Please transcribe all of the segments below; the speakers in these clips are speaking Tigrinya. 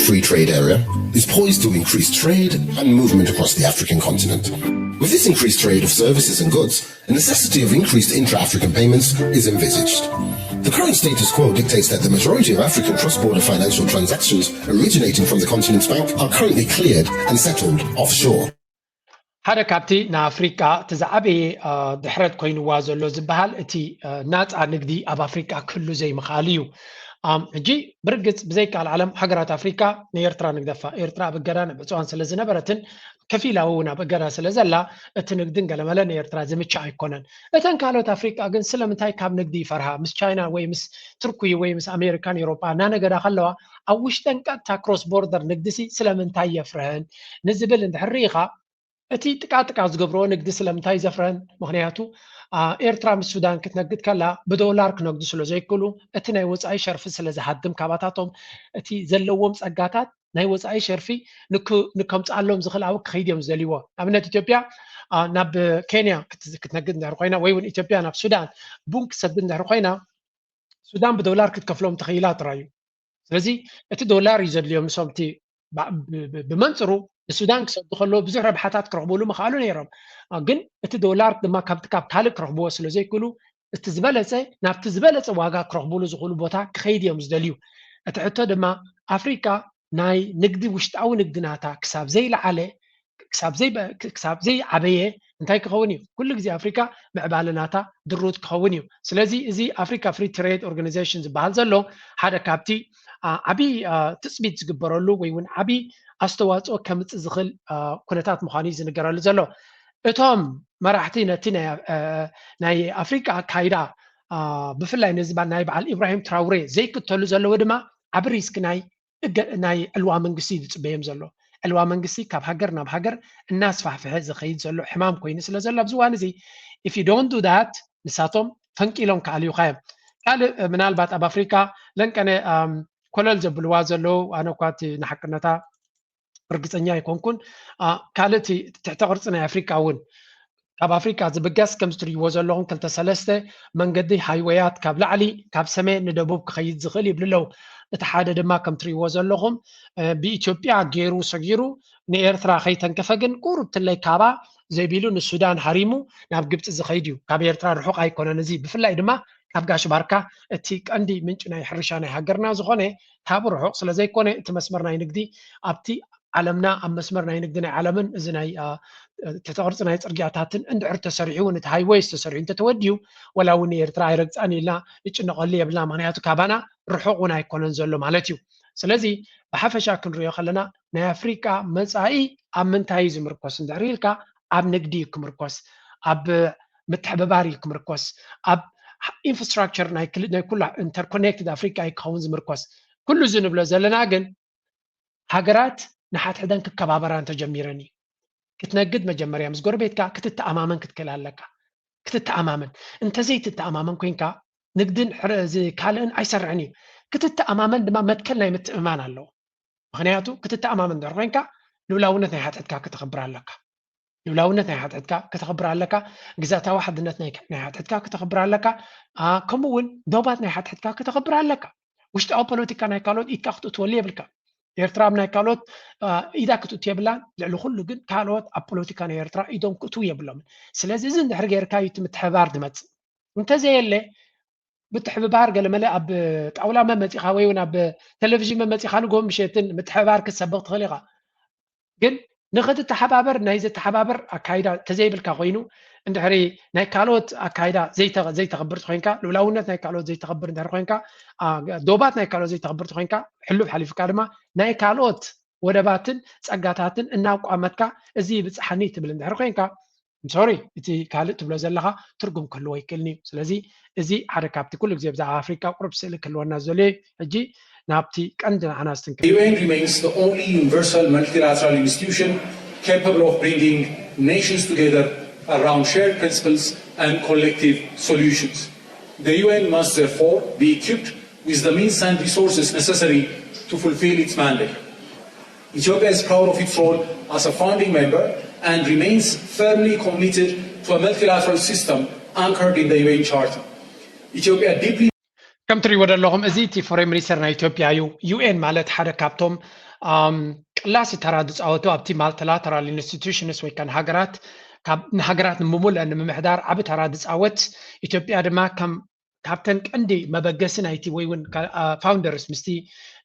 free trade area is poised to increase trade and movement across the African continent. With this increased trade of services and goods, the necessity of increased intra-African payments is envisaged. The current status quo dictates that the majority of African cross-border financial transactions originating from the continent's bank are currently cleared and settled offshore. ሓደ ካብቲ ንኣፍሪቃ እቲ ዝዓበየ ድሕረት ኮይንዋ ዘሎ ዝበሃል እቲ ናፃ ንግዲ ኣብ ኣፍሪቃ ክህሉ ዘይምኽኣል እዩ። ሕጂ ብርግፅ ብዘይካል ዓለም ሃገራት ኣፍሪቃ ንኤርትራ ንግደፋ፣ ኤርትራ ኣብ እገዳ ንብፅዋን ስለ ዝነበረትን ከፊላዊ እውን ኣብ እገዳ ስለ ዘላ እቲ ንግድን ገለመለ ንኤርትራ ዝምቻ ኣይኮነን። እተን ካልኦት ኣፍሪቃ ግን ስለምንታይ ካብ ንግዲ ይፈርሃ? ምስ ቻይና ወይ ምስ ትርኩይ ወይ ምስ ኣሜሪካን ኤሮጳ እናነገዳ ከለዋ ኣብ ውሽጠን ቀጥታ ክሮስ ቦርደር ንግዲ ሲ ስለምንታይ የፍርሀን ንዝብል እንድሕር ርኢኻ እቲ ጥቃጥቃ ዝገብርዎ ንግዲ ስለምንታይ ዘፍረን? ምክንያቱ ኤርትራ ምስ ሱዳን ክትነግድ ከላ ብዶላር ክነግዱ ስለ ዘይክእሉ እቲ ናይ ወፃኢ ሸርፊ ስለ ዝሃድም ካባታቶም እቲ ዘለዎም ፀጋታት ናይ ወፃኢ ሸርፊ ንከምፅኣሎም ዝኽእል ኣብኡ ክኸይድ እዮም ዝደልይዎ። ኣብነት ኢትዮጵያ ናብ ኬንያ ክትነግድ እንድሕር ኮይና ወይ እውን ኢትዮጵያ ናብ ሱዳን ቡን ክትሰድድ እንድሕር ኮይና ሱዳን ብዶላር ክትከፍሎም ተኽኢላ ጥራይ እዩ። ስለዚ እቲ ዶላር እዩ ዘድልዮም ንሶም እቲ ብመንፅሩ ንሱዳን ክሰዱ ከለዉ ብዙሕ ረብሓታት ክረኽቡሉ ምኽኣሉ ነይሮም። ግን እቲ ዶላር ድማ ካብቲ ካብ ካልእ ክረኽብዎ ስለ ዘይክእሉ እቲ ዝበለፀ ናብቲ ዝበለፀ ዋጋ ክረኽቡሉ ዝኽእሉ ቦታ ክኸይድ እዮም ዝደልዩ። እቲ ሕቶ ድማ ኣፍሪቃ ናይ ንግዲ ውሽጣዊ ንግዲ ናታ ክሳብ ዘይለዓለ ክሳብ ዘይዓበየ እንታይ ክኸውን እዩ? ኩሉ ግዜ ኣፍሪካ ምዕባለ ናታ ድሩት ክኸውን እዩ። ስለዚ እዚ ኣፍሪካ ፍሪ ትሬድ ኦርጋናይዜሽን ዝበሃል ዘሎ ሓደ ካብቲ ዓብዪ ትፅቢት ዝግበረሉ ወይ እውን ዓብዪ ኣስተዋፅኦ ከምፅእ ዝኽእል ኩነታት ምዃኑ እዩ ዝንገረሉ ዘሎ። እቶም መራሕቲ ነቲ ናይ ኣፍሪካ ኣካይዳ ብፍላይ ነዚ ናይ በዓል ኢብራሂም ትራውሬ ዘይክተሉ ዘለዎ ድማ ዓቢ ሪስክ ናይ ናይ ዕልዋ መንግስቲ እዩ ዝፅበዮም ዘሎ። ዕልዋ መንግስቲ ካብ ሃገር ናብ ሃገር እናስፋሕፍሐ ዝኸይድ ዘሎ ሕማም ኮይኑ ስለ ዘሎ ኣብዚ እዋን እዚ if you don't do that ንሳቶም ፈንቂሎም ክኣልዩካ እዮም። ካልእ ምናልባት ኣብ ኣፍሪካ ለንቀነ ኮለል ዘብልዋ ዘለዉ ኣነ እኳ እቲ ንሓቅነታ ርግፀኛ ኣይኮንኩን። ካልእ እቲ ትሕተ ቅርፂ ናይ ኣፍሪካ እውን ካብ ኣፍሪካ ዝብገስ ከም እትሪእዎ ዘለኹም ክልተ ሰለስተ መንገዲ ሃይወያት ካብ ላዕሊ ካብ ሰሜን ንደቡብ ክኸይድ ዝኽእል ይብሉ ኣለዉ። እቲ ሓደ ድማ ከም እትሪእዎ ዘለኹም ብኢትዮጵያ ገይሩ ሰጊሩ ንኤርትራ ከይተንከፈ ግን ቁሩብ ትለይ ካባ ዘይቢሉ ንሱዳን ሃሪሙ ናብ ግብፂ ዝኸይድ እዩ። ካብ ኤርትራ ርሑቕ ኣይኮነን። እዚ ብፍላይ ድማ ካብ ጋሽ ባርካ እቲ ቀንዲ ምንጪ ናይ ሕርሻ ናይ ሃገርና ዝኾነ ካብ ርሑቕ ስለ ዘይኮነ እቲ መስመር ናይ ንግዲ ኣብቲ ዓለምና ኣብ መስመር ናይ ንግዲ ናይ ዓለምን እዚ ናይ ትሕተ ቅርፂ ናይ ፅርግያታትን እንድሕር ተሰሪሑ እውን እቲ ሃይወይስ ተሰሪሑ እንተተወዲኡ ወላ እውን ንኤርትራ ኣይረግፃን ኢልና ንጭነቐሉ የብልና። ምክንያቱ ካባና ርሑቕ እውን ኣይኮነን ዘሎ ማለት እዩ። ስለዚ ብሓፈሻ ክንሪኦ ከለና ናይ ኣፍሪቃ መፃኢ ኣብ ምንታይ እዩ ዝምርኮስ እንድሕር ኢልካ ኣብ ንግዲ እዩ ክምርኮስ፣ ኣብ ምትሕብባር እዩ ክምርኮስ፣ ኣብ ኢንፍራስትራክቸር ናይ ኩላ ኢንተርኮኔክትድ ኣፍሪቃ እዩ ክኸውን ዝምርኮስ። ኩሉ እዚ ንብሎ ዘለና ግን ሃገራት ንሓድሕደን ክከባበራ እንተጀሚረን እዩ። ክትነግድ መጀመርያ ምስ ጎረቤትካ ክትተኣማመን ክትክእል ኣለካ። ክትተኣማመን እንተዘይትተኣማመን ኮይንካ ንግድን ካልእን ኣይሰርሕን እዩ። ክትተኣማመን ድማ መትከል ናይ ምትእምማን ኣለዎ። ምክንያቱ ክትተኣማመን እንድሕር ኮይንካ ልኡላውነት ናይ ሓድሕድካ ክተኽብር ኣለካ። ልኡላውነት ናይ ሓድሕድካ ክተኽብር ኣለካ። ግዛታዊ ሓድነት ናይ ሓድሕድካ ክተኽብር ኣለካ። ከምኡ እውን ዶባት ናይ ሓድሕድካ ክተኽብር ኣለካ። ውሽጣዊ ፖለቲካ ናይ ካልኦት ኢድካ ክትእትወሉ የብልካ። ኤርትራ ኣብ ናይ ካልኦት ኢዳ ክትእቱ የብላን። ልዕሊ ኩሉ ግን ካልኦት ኣብ ፖለቲካ ናይ ኤርትራ ኢዶም ክእትዉ የብሎምን። ስለዚ እዚ እንድሕር ጌርካ እዩ እቲ ምትሕብባር ዝመፅእ። እንተዘየለ ምትሕብባር ገለመለ ኣብ ጣውላ መመፂኻ ወይ እውን ኣብ ቴሌቪዥን መመፂኻ ንግሆ ምሸትን ምትሕብባር ክትሰብኽ ትኽእል ኢኻ። ግን ንኽትተሓባበር ናይ ዘተሓባበር ኣካይዳ ተዘይብልካ ኮይኑ እንድሕሪ ናይ ካልኦት ኣካይዳ ዘይተኽብር ተኮይንካ ልኡላውነት ናይ ካልኦት ዘይተኽብር እንድሕሪ ኮይንካ ዶባት ናይ ካልኦት ዘይተኽብር ተኮይንካ ሕሉፍ ሓሊፍካ ድማ ናይ ካልኦት ወደባትን ፀጋታትን እናቋመትካ እዚ ይብፅሓኒ ትብል እንድሕሪ ኮይንካ ሶሪ እቲ ካልእ ትብሎ ዘለኻ ትርጉም ክህልዎ ይክእልኒ እዩ። ስለዚ እዚ ሓደ ካብቲ ኩሉ ግዜ ብዛዕባ ኣፍሪካ ቁሩብ ስእሊ ክህልወና ዘሎ እዩ። ሕጂ ናብቲ ቀንዲ ንዓና ዝትንክፍ The U N remains the only universal multilateral institution capable of bringing nations together around shared principles and collective solutions. The U N must therefore be equipped with the means and resources necessary to fulfill its mandate. Ethiopia is proud of its role as a founding member and remains firmly committed to a multilateral system anchored in the U N Charter. Ethiopia deeply ከም ትሪእዎ ዘለኹም፣ እዚ እቲ ፎሬን ሚኒስተር ናይ ኢትዮጵያ እዩ። ዩ ኤን ማለት ሓደ ካብቶም፣ ኣም፣ ቅላሲ ተራ ዝፃወቱ ኣብቲ ማልቲላተራል ኢንስቲቱሽንስ ወይ ከዓ ንሃገራት፣ ካብ ንሃገራት ንምሙልእ ንምምሕዳር ዓቢ ተራ ዝፃወት፣ ኢትዮጵያ ድማ ከም ካብተን ቀንዲ መበገሲ ናይቲ ወይ እውን ካ-፣ ኣ፣ ፋውንደርስ ምስቲ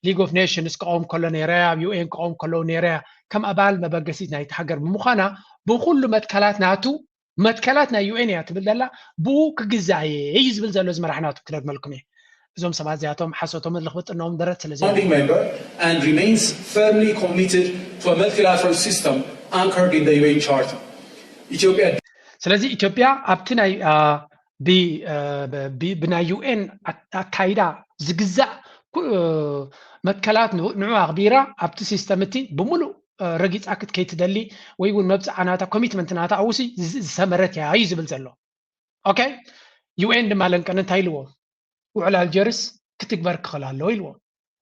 ሊግ ኦፍ ኔሽንስ ክቐውም ከሎ ነይረ፣ ኣብ ዩ ኤን ክቐውም ከለዉ ነይረ፣ ከም ኣባል መበገሲት ናይቲ ሃገር ብምዃና ብኩሉ መትከላት ናቱ፣ መትከላት ናይ ዩ ኤን እያ ትብል ዘላ፣ ብኡ ክግዛእ እየ እዩ ዝብል ዘሎ እዚ መራሕ ናቱ። ክደግመልኩም እየ፣ እዞም ሰባት እዚኣቶም ሓሶቶም ልኽብጥኖም ደረት ስለ ዘይብሉ። Founding member and remains firmly committed to a multilateral system anchored in the U N Charter. ኢትዮጵያ ስለዚ ኢትዮጵያ ኣብቲ ናይ፣ አ፣ ብ-፣ አ፣ ብ-፣ ብ-፣ ብናይ ዩ ኤን ኣ-፣ ኣካይዳ ዝግዛእ ኩ-፣ መትከላት ን-፣ ንዑ ኣኽቢራ ኣብቲ ሲስተም እቲ ብምሉእ፣ አ፣ ረጊጻ ክትከይድ ትደሊ ወይ እውን መብጽዓ ናታ ኮሚትመንት ናታ ኣብኡ ሲ ዝ-፣ ዝሰመረት እያ እዩ ዝብል ዘሎ። ኦኬ፣ ዩ ኤን ድማ ለንቀን እንታይ ኢልዎ? ውዕል ኣልጀርስ ክትግበር ክኽእል ኣለዎ ኢልዎ።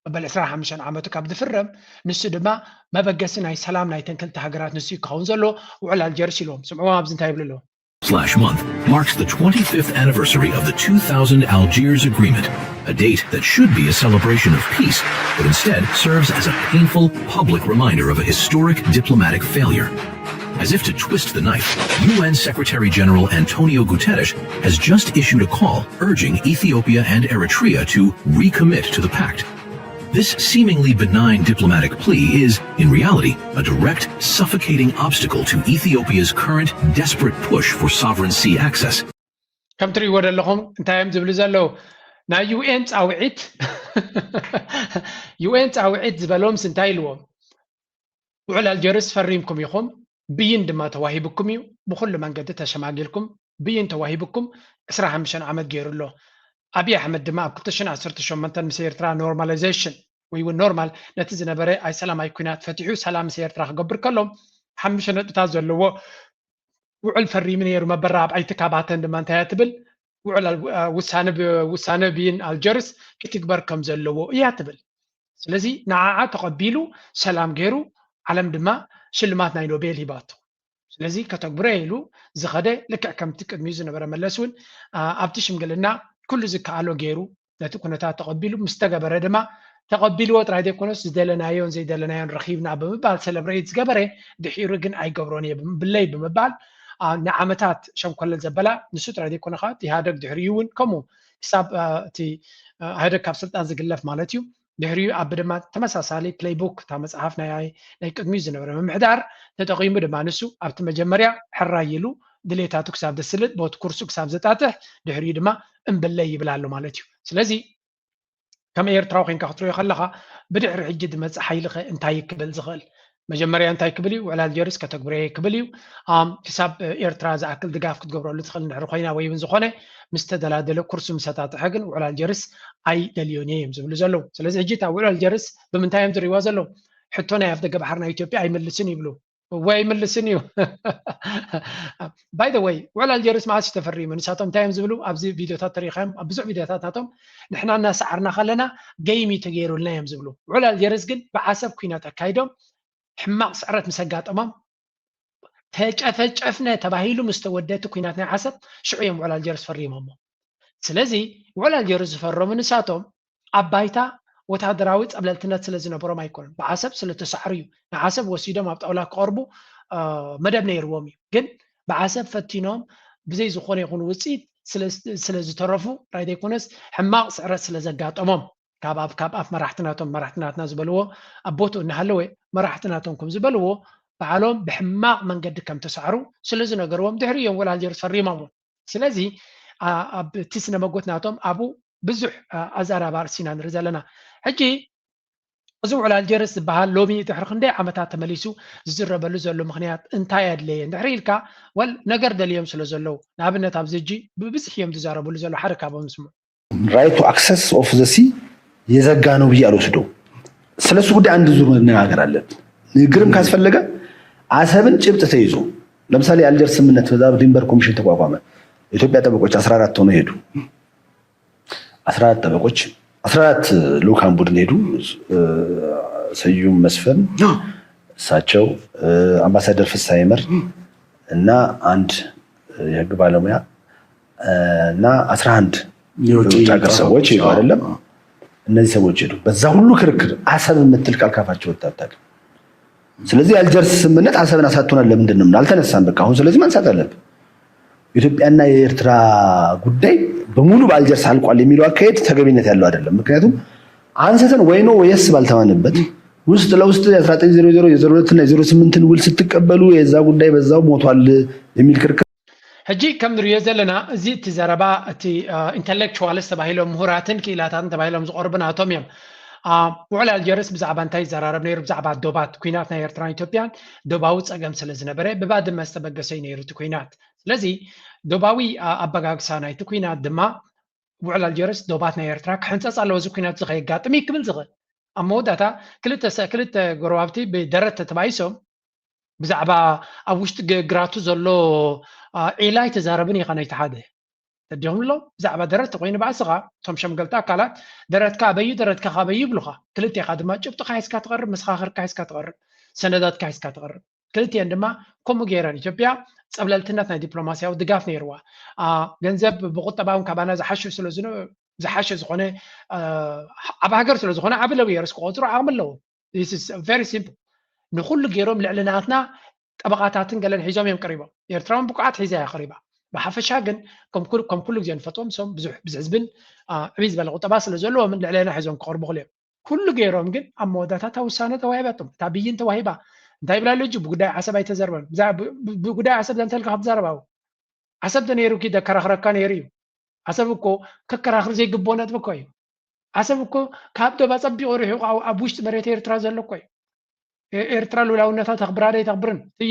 መበል ዕስራን ሓሙሽተን ዓመቱ ካብ ዝፍረም ንሱ ድማ መበገሲ ናይ ሰላም ናይተን ክልተ ሃገራት ንሱ እዩ ክኸውን ዘለዎ። ውዕል ኣልጀርስ ኢልዎም። ስምዕዎም ኣብዚ እንታይ ይብሉ ኣለዉ? Last month marks the twenty-fifth anniversary of the two thousand Algiers Agreement, a date that should be a celebration of peace, but instead serves as a painful public reminder of a historic diplomatic failure. As if to twist the knife, U N Secretary General Antonio Guterres has just issued a call urging Ethiopia and Eritrea to recommit to the pact. This seemingly benign diplomatic plea is, in reality, a direct, suffocating obstacle to Ethiopia's current desperate push for sovereign sea access. ከም ትሪእዎ ዘለኹም እንታይ እዮም ዝብሉ ዘለዉ? ናይ ዩ ኤን ጻውዒት፣ ዩ ኤን ጻውዒት ዝበሎምስ እንታይ ኢልዎም? ውዕል ኣልጀርስ ፈሪምኩም ኢኹም፣ ብይን ድማ ተዋሂብኩም እዩ። ብኹሉ መንገዲ ተሸማጊልኩም፣ ብይን ተዋሂብኩም ዕስራን ሓሙሽተን ዓመት ገይሩ ኣሎ። ኣብይ ኣሕመድ ድማ ኣብ ክልተ ሽሕን ዓሰርተ ሸሞንተን ምስ ኤርትራ ኖርማላይዜሽን ወይ እውን ኖርማል ነቲ ዝነበረ ኣይ ሰላም ኣይ ኩናት ፈቲሑ ሰላም ምስ ኤርትራ ክገብር ከሎ ሓሙሽተ ነጥብታት ዘለዎ ውዕል ፈሪሙ ነይሩ። መበራብዓይቲ ካባተን ድማ እንታይ እያ ትብል? ውዕል ኣል-፣ አ፣ ውሳነ ብ-፣ ውሳነ ብይን ኣልጀርስ ክትግበር ከም ዘለዎ እያ ትብል። ስለዚ ንዓዓ ተቐቢሉ ሰላም ገይሩ ዓለም ድማ ሽልማት ናይ ኖቤል ሂባቶ። ስለዚ ከተግብሮ ኢሉ ዝኸደ ልክዕ ከምቲ ቅድሚኡ ዝነበረ መለስ እውን፣ አ፣ ኣብቲ ሽምግልና ኩሉ ዝከኣሎ ገይሩ ነቲ ኩነታት ተቐቢሉ ምስ ተገበረ ድማ ተቐቢልዎ ጥራይ ዘይኮነስ ዝደለናዮን ዘይደለናዮን ረኺብና ብምባል ሰለብሬት ዝገበረ ድሒሩ ግን ኣይገብሮን እየ ብም-፣ ብለይ ብምባል፣ አ፣ ንዓመታት ሸንኮለል ዘበላ ንሱ ጥራይ ዘይኮነ ከዓ ኢህኣደግ ድሕሪኡ እውን ከምኡ ክሳብ፣ አ፣ እቲ፣ አ፣ ኢህኣደግ ካብ ስልጣን ዝግለፍ ማለት እዩ። ድሕሪኡ ኣብ ድማ ተመሳሳሊ ፕሌይቡክ እታ መጽሓፍ ናይ ናይ ቅድሚኡ ዝነበረ ምምሕዳር ተጠቒሙ ድማ ንሱ ኣብቲ መጀመርያ ሕራይ ኢሉ ድሌታቱ ክሳብ ዘስልጥ ቦቲ ኩርሱ ክሳብ ዘጣጥሕ ድሕሪኡ ድማ እምብለይ ይብል ኣሎ ማለት እዩ። ስለዚ ከም ኤርትራዊ ኮይንካ ክትሪኦ ከለኻ ብድሕሪ ሕጂ ዝመጽእ ሓይሊ ኸ እንታይ ክብል ዝኽእል? መጀመርያ እንታይ ክብል እዩ? ውዕል ኣልጀርስ ከተግብረ እየ ክብል እዩ። ኣም፣ ክሳብ ኤርትራ ዝኣክል ድጋፍ ክትገብረሉ ትኽእል እንድሕር ኮይና ወይ እውን ዝኾነ ምስ ተደላደለ ኩርሱ ምስ ኣጣጥሐ ግን ውዕል ኣልጀርስ ኣይደልዮን እየ እዮም ዝብሉ ዘለዉ። ስለዚ ሕጂ እታ ውዕል ኣልጀርስ ብምንታይ እዮም ዝሪእዋ ዘለዉ? ሕቶ ናይ ኣፍደገ ባሕሪ ናይ ኢትዮጵያ ኣይምልስን ይብሉ። እወ ኣይምልስን እዩ። ባይ ዘ ወይ ውዕል ኣልጀርስ መዓስ እዩ ተፈሪሙ? ንሳቶም እንታይ እዮም ዝብሉ? ኣብዚ ቪድዮታት ተሪኢኻዮም፣ ኣብ ብዙሕ ቪድዮታት ናቶም ንሕና እናሰዓርና ከለና ገይም እዩ ተገይሩልና እዮም ዝብሉ። ውዕል ኣልጀርስ ግን ብዓሰብ ኩናት ኣካይዶም ሕማቕ ስዕረት ምስ ኣጋጠሞም ተጨፈጨፍነ ተባሂሉ ምስ ተወደቲ ኩናት ናይ ዓሰብ ሽዑ እዮም ውዕል ኣልጀርስ ፈሪሞሞ። ስለዚ ውዕል ኣልጀርስ ዝፈረሙ ንሳቶም ኣብ ባይታ ወታደራዊ ጸብለልትነት ስለ ዝነበሮም ኣይኮኑን፣ ብዓሰብ ስለ ተሳዕሩ እዩ። ንዓሰብ ወሲዶም ኣብ ጣውላ ክቐርቡ፣ እ፣ መደብ ነይርዎም እዩ። ግን ብዓሰብ ፈቲኖም ብዘይ ዝኾነ ይኹን ውጽኢት ስለ፣ ስለ ዝተረፉ ጥራይ ዘይኮነስ ሕማቕ ስዕረት ስለ ዘጋጠሞም ካብ ኣብ፣ ካብ ኣፍ መራሕቲ ናቶም፣ መራሕቲ ናትና ዝበልዎ ኣብ ቦትኡ እናሃለወ መራሕቲ ናቶም ከም ዝበልዎ ባዕሎም ብሕማቕ መንገዲ ከም ተሳዕሩ ስለ ዝነገርዎም ድሕሪ እዮም ውዕል ኣልጀርስ ፈሪሞሞ። ስለዚ ኣ-፣ ኣብ እቲ ስነ መጎት ናቶም ኣብኡ ብዙሕ፣ ኣ-፣ ኣዛራቢ ኣርእስቲ ኢና ንርኢ ዘለና። ሕጂ እዚ ውዕል ኣልጀርስ ዝበሃል ሎሚ ድሕሪ ክንደይ ዓመታት ተመሊሱ ዝዝረበሉ ዘሎ ምኽንያት እንታይ ኣድለየ እንድሕሪ ኢልካ፣ ወል ነገር ደልዮም ስለ ዘለዉ፣ ንኣብነት ኣብዚ ሕጂ ብብዝሒ እዮም ዝዛረብሉ ዘለዉ፣ ሓደ ካብኦም ንስምዑ። Right to access of the sea የዘጋ ነው ብዬ አልወስደው። ስለሱ ጉዳይ አንድ ዙር መነጋገር አለብን። ንግግርም ካስፈለገ አሰብን ጭብጥ ተይዞ፣ ለምሳሌ የአልጀርስ ስምምነት በዛ ድንበር ኮሚሽን ተቋቋመ። የኢትዮጵያ ጠበቆች አስራ አራት ሆነው ሄዱ። አስራ አራት ጠበቆች፣ አስራ አራት ልኡካን ቡድን ሄዱ። እ፣ ስዩም መስፍን፣ እሳቸው፣ እ፣ አምባሳደር ፍስሐ ይመር እና አንድ የህግ ባለሙያ፣ እ፣ እና አስራ አንድ የውጭ ሀገር ሰዎች ሄዱ አይደለም። እነዚህ ሰዎች ሄዱ። በዛ ሁሉ ክርክር አሰብ የምትል ቃል ካፋቸው ወጣ አታውቅም። ስለዚህ የአልጀርስ ስምምነት አሰብን አሳጥቶናል ለምንድን ነው አልተነሳም? በቃ አሁን ስለዚህ ማንሳት አለብን። ኢትዮጵያና የኤርትራ ጉዳይ በሙሉ በአልጀርስ አልቋል የሚለው አካሄድ ተገቢነት ያለው አይደለም። ምክንያቱም አንስተን ወይ no ወይ yes ባልተባለበት ውስጥ ለውስጥ የ1900 የ02 እና የ08ን ውል ስትቀበሉ የዛ ጉዳይ በዛው ሞቷል የሚል ክርክር ሕጂ ከም ንሪኦ ዘለና እዚ እቲ ዘረባ እቲ ኢንተሌክቹዋልስ ተባሂሎም ምሁራትን ክኢላታትን ተባሂሎም ዝቐርቡ ናቶም እዮም። ውዕል ኣልጀርስ ብዛዕባ እንታይ ይዘራረብ ነይሩ? ብዛዕባ ዶባት ኩናት ናይ ኤርትራን ኢትዮጵያን ዶባዊ ፀገም ስለ ዝነበረ ብባድመ ዝተበገሰ እዩ ነይሩ እቲ ኩናት። ስለዚ ዶባዊ ኣበጋግሳ ናይቲ ኩናት ድማ ውዕል ኣልጀርስ ዶባት ናይ ኤርትራ ክሕንፀፅ ኣለዎ፣ እዚ ኩናት እዚ ከየጋጥም እዩ ክብል ዝኽእል። ኣብ መወዳእታ ክልተ ጎረባብቲ ብደረት ተተባኢሶም ብዛዕባ ኣብ ውሽጢ ግራቱ ዘሎ ዒላ ኣይተዛረብን ኢኻ ናይቲ ሓደ ተዲኹም ኣሎ። ብዛዕባ ደረት ተኮይኑ ባዕስኻ እቶም ሸምገልቲ ኣካላት ደረትካ ኣበዩ ደረትካ ካበዩ ይብሉኻ። ክልቴኻ ድማ ጭብጥኻ ሒዝካ ትቐርብ፣ መሰኻኽርካ ሒዝካ ትቐርብ፣ ሰነዳትካ ሒዝካ ትቐርብ። ክልቲኤን ድማ ከምኡ ገይረን ኢትዮጵያ ፀብለልትነት ናይ ዲፕሎማሲያዊ ድጋፍ ነይርዋ። ገንዘብ ብቁጠባውን ካባና ዝሓሹ ስለ ዝሓሸ ዝኾነ ዓብ ሃገር ስለ ዝኾነ ዓብ ለውየርስ ክቆፅሩ ዓቕሚ ኣለዎ። This is very simple። ንኩሉ ገይሮም ልዕሊ ናትና ጠበቓታትን ገለን ሒዞም እዮም ቀሪቦም። ኤርትራውን ብቁዓት ሒዛ እያ ቀሪባ። ብሓፈሻ ግን ከም ኩሉ ግዜ ንፈትዎም ሶም ብዙሕ ህዝብን ዕብይ ዝበለ ቁጠባ ስለ ዘለዎም ልዕለና ሒዞም ክቐርቡ ክልዮም ኩሉ ገይሮም ግን ኣብ መወዳእታ እታ ውሳነ ተዋሂባቶም እታ ብይን ተዋሂባ እንታይ ይብላ ኣሎ እጂ ብጉዳይ ዓሰብ ኣይተዘርበን ብጉዳይ ዓሰብ ዘንተልካ ክትዛረባው ዓሰብ ተነይሩ ኪ ደከራኽረካ ነይሩ እዩ ዓሰብ እኮ ከከራኽር ዘይግብኦ ነጥቢ እኮ እዩ ዓሰብ እኮ ካብ ዶብ ኣፀቢቑ ርሒቑ ኣብ ውሽጢ መሬት ኤርትራ ዘሎ እኮ እዩ ኤርትራ ሉላውነታ ተኽብራ ዶ ኣይተኽብርን እቲ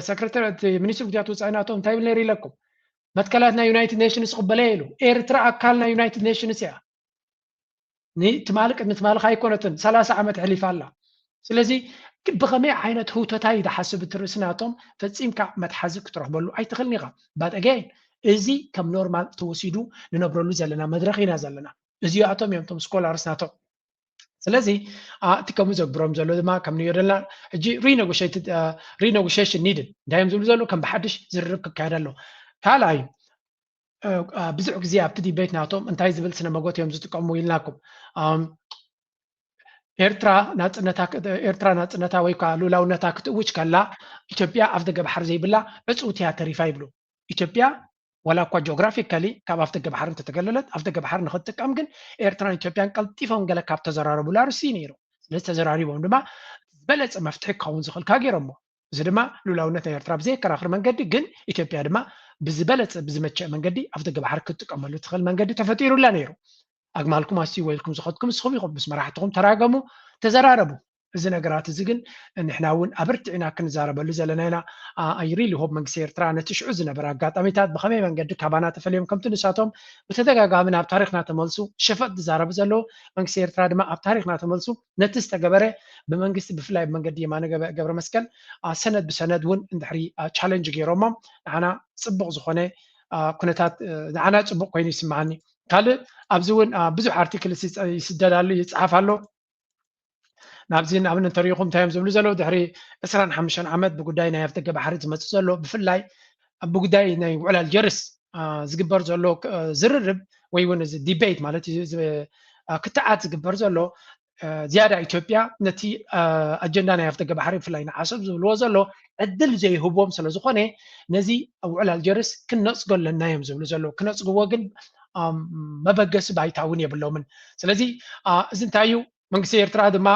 ሰክረተሪ እቲ ሚኒስትሪ ጉዳያት ወፃኢ ናቶም እንታይ ይብል ነይሩ ኢለኩም መትከላት ናይ ዩናይትድ ኔሽንስ ይቕበለ ኢሉ ኤርትራ ኣካል ናይ ዩናይትድ ኔሽንስ እያ ትማሊ ቅድሚ ትማሊ ካይኮነትን ሰላሳ ዓመት ሕሊፋ ኣላ ስለዚ ብኸመይ ዓይነት ህውተታ እዩ ዝሓስብ እቲ ርእሲ ናቶም ፈፂምካ መትሓዚ ክትረኽበሉ ኣይትኽእልን ኢኻ but again እዚ ከም ኖርማል ተወሲዱ ንነብረሉ ዘለና መድረኽ ኢና ዘለና እዚኣቶም እዮም ቶም ስኮላርስ ናቶም ስለዚ እቲ ከምኡ ዘግብሮም ዘሎ ድማ ከም ንዮ ዘለና ሕጂ renegotiation needed እንታይ እዮም ዝብሉ ዘለዉ ከም ብሓድሽ ዝርርብ ክካየድ ኣሎ ካልኣይ ብዙሕ ግዜ ኣብቲ ዲቤት ናቶም እንታይ ዝብል ስነ መጎት እዮም ዝጥቀሙ ኢልናኩም ኤርትራ ናፅነታ ኤርትራ ናፅነታ ወይ ከዓ ሉላውነታ ክትእውጅ ከላ ኢትዮጵያ ኣፍ ደገ ባሕሪ ዘይብላ ዕፅውቲ እያ ተሪፋ ይብሉ ኢትዮጵያ ዋላ እኳ ጂኦግራፊካሊ ካብ ኣፍ ደገ ባሕሪ እንተተገለለት ኣፍ ደገ ባሕሪ ንክትጥቀም ግን ኤርትራን ኢትዮጵያን ቀልጢፎም ገለ ካብ ተዘራረቡላ ርሲ ነይሩ ስለዚ ተዘራሪቦም ድማ ዝበለፀ መፍትሒ ክኸውን ዝኽእልካ ገይሮሞ እዚ ድማ ሉላውነት ናይ ኤርትራ ብዘየከራኽር መንገዲ ግን ኢትዮጵያ ድማ ብዝበለፀ ብዝመቸእ መንገዲ ኣፍ ደገ ባሕሪ ክትጥቀመሉ ትኽእል መንገዲ ተፈጢሩላ ነይሩ ኣግማልኩም ኣስትይዎ ኢልኩም ዝኸድኩም ንስኹም ኢኹም ምስ መራሕትኹም ተራገሙ ተዘራረቡ እዚ ነገራት እዚ ግን ንሕና እውን ኣበርቲዕና ክንዛረበሉ ዘለና ኢና I really hope መንግስቲ ኤርትራ ነቲ ሽዑ ዝነበረ ኣጋጣሚታት ብኸመይ መንገዲ ካባና ተፈልዮም ከምቲ ንሳቶም ብተደጋጋሚ ናብ ታሪኽና ተመልሱ ሸፈጥ ዝዛረቡ ዘለዉ መንግስቲ ኤርትራ ድማ ኣብ ታሪኽና ተመልሱ ነቲ ዝተገበረ ብመንግስቲ ብፍላይ ብመንገዲ የማነ ገብረ መስቀል ሰነድ ብሰነድ እውን እንድሕሪ ቻለንጅ ገይሮሞ ንዓና ፅቡቕ ዝኾነ ኩነታት ንዓና ፅቡቕ ኮይኑ ይስምዓኒ ካልእ ኣብዚ እውን ብዙሕ ኣርቲክል ይስደድ ኣሎ ይፅሓፍ ኣሎ ናብዚ ንኣብነት እንተሪኢኹም እንታይ እዮም ዝብሉ ዘለዉ ድሕሪ ዕስራን ሓሙሽተን ዓመት ብጉዳይ ናይ ኣፍደገ ባሕሪ ዝመፅእ ዘሎ ብፍላይ ብጉዳይ ናይ ውዕል ኣልጀርስ ዝግበር ዘሎ ዝርርብ ወይ እውን እዚ ዲቤት ማለት እዩ ክትዓት ዝግበር ዘሎ ዝያዳ ኢትዮጵያ ነቲ ኣጀንዳ ናይ ኣፍደገ ባሕሪ ብፍላይ ንዓሰብ ዝብልዎ ዘሎ ዕድል ዘይህቦም ስለ ዝኾነ ነዚ ውዕል ኣልጀርስ ክነፅጎ ኣለና እዮም ዝብሉ ዘለዉ ክነፅግዎ ግን መበገሲ ባይታ እውን የብሎምን ስለዚ እዚ እንታይ እዩ መንግስቲ ኤርትራ ድማ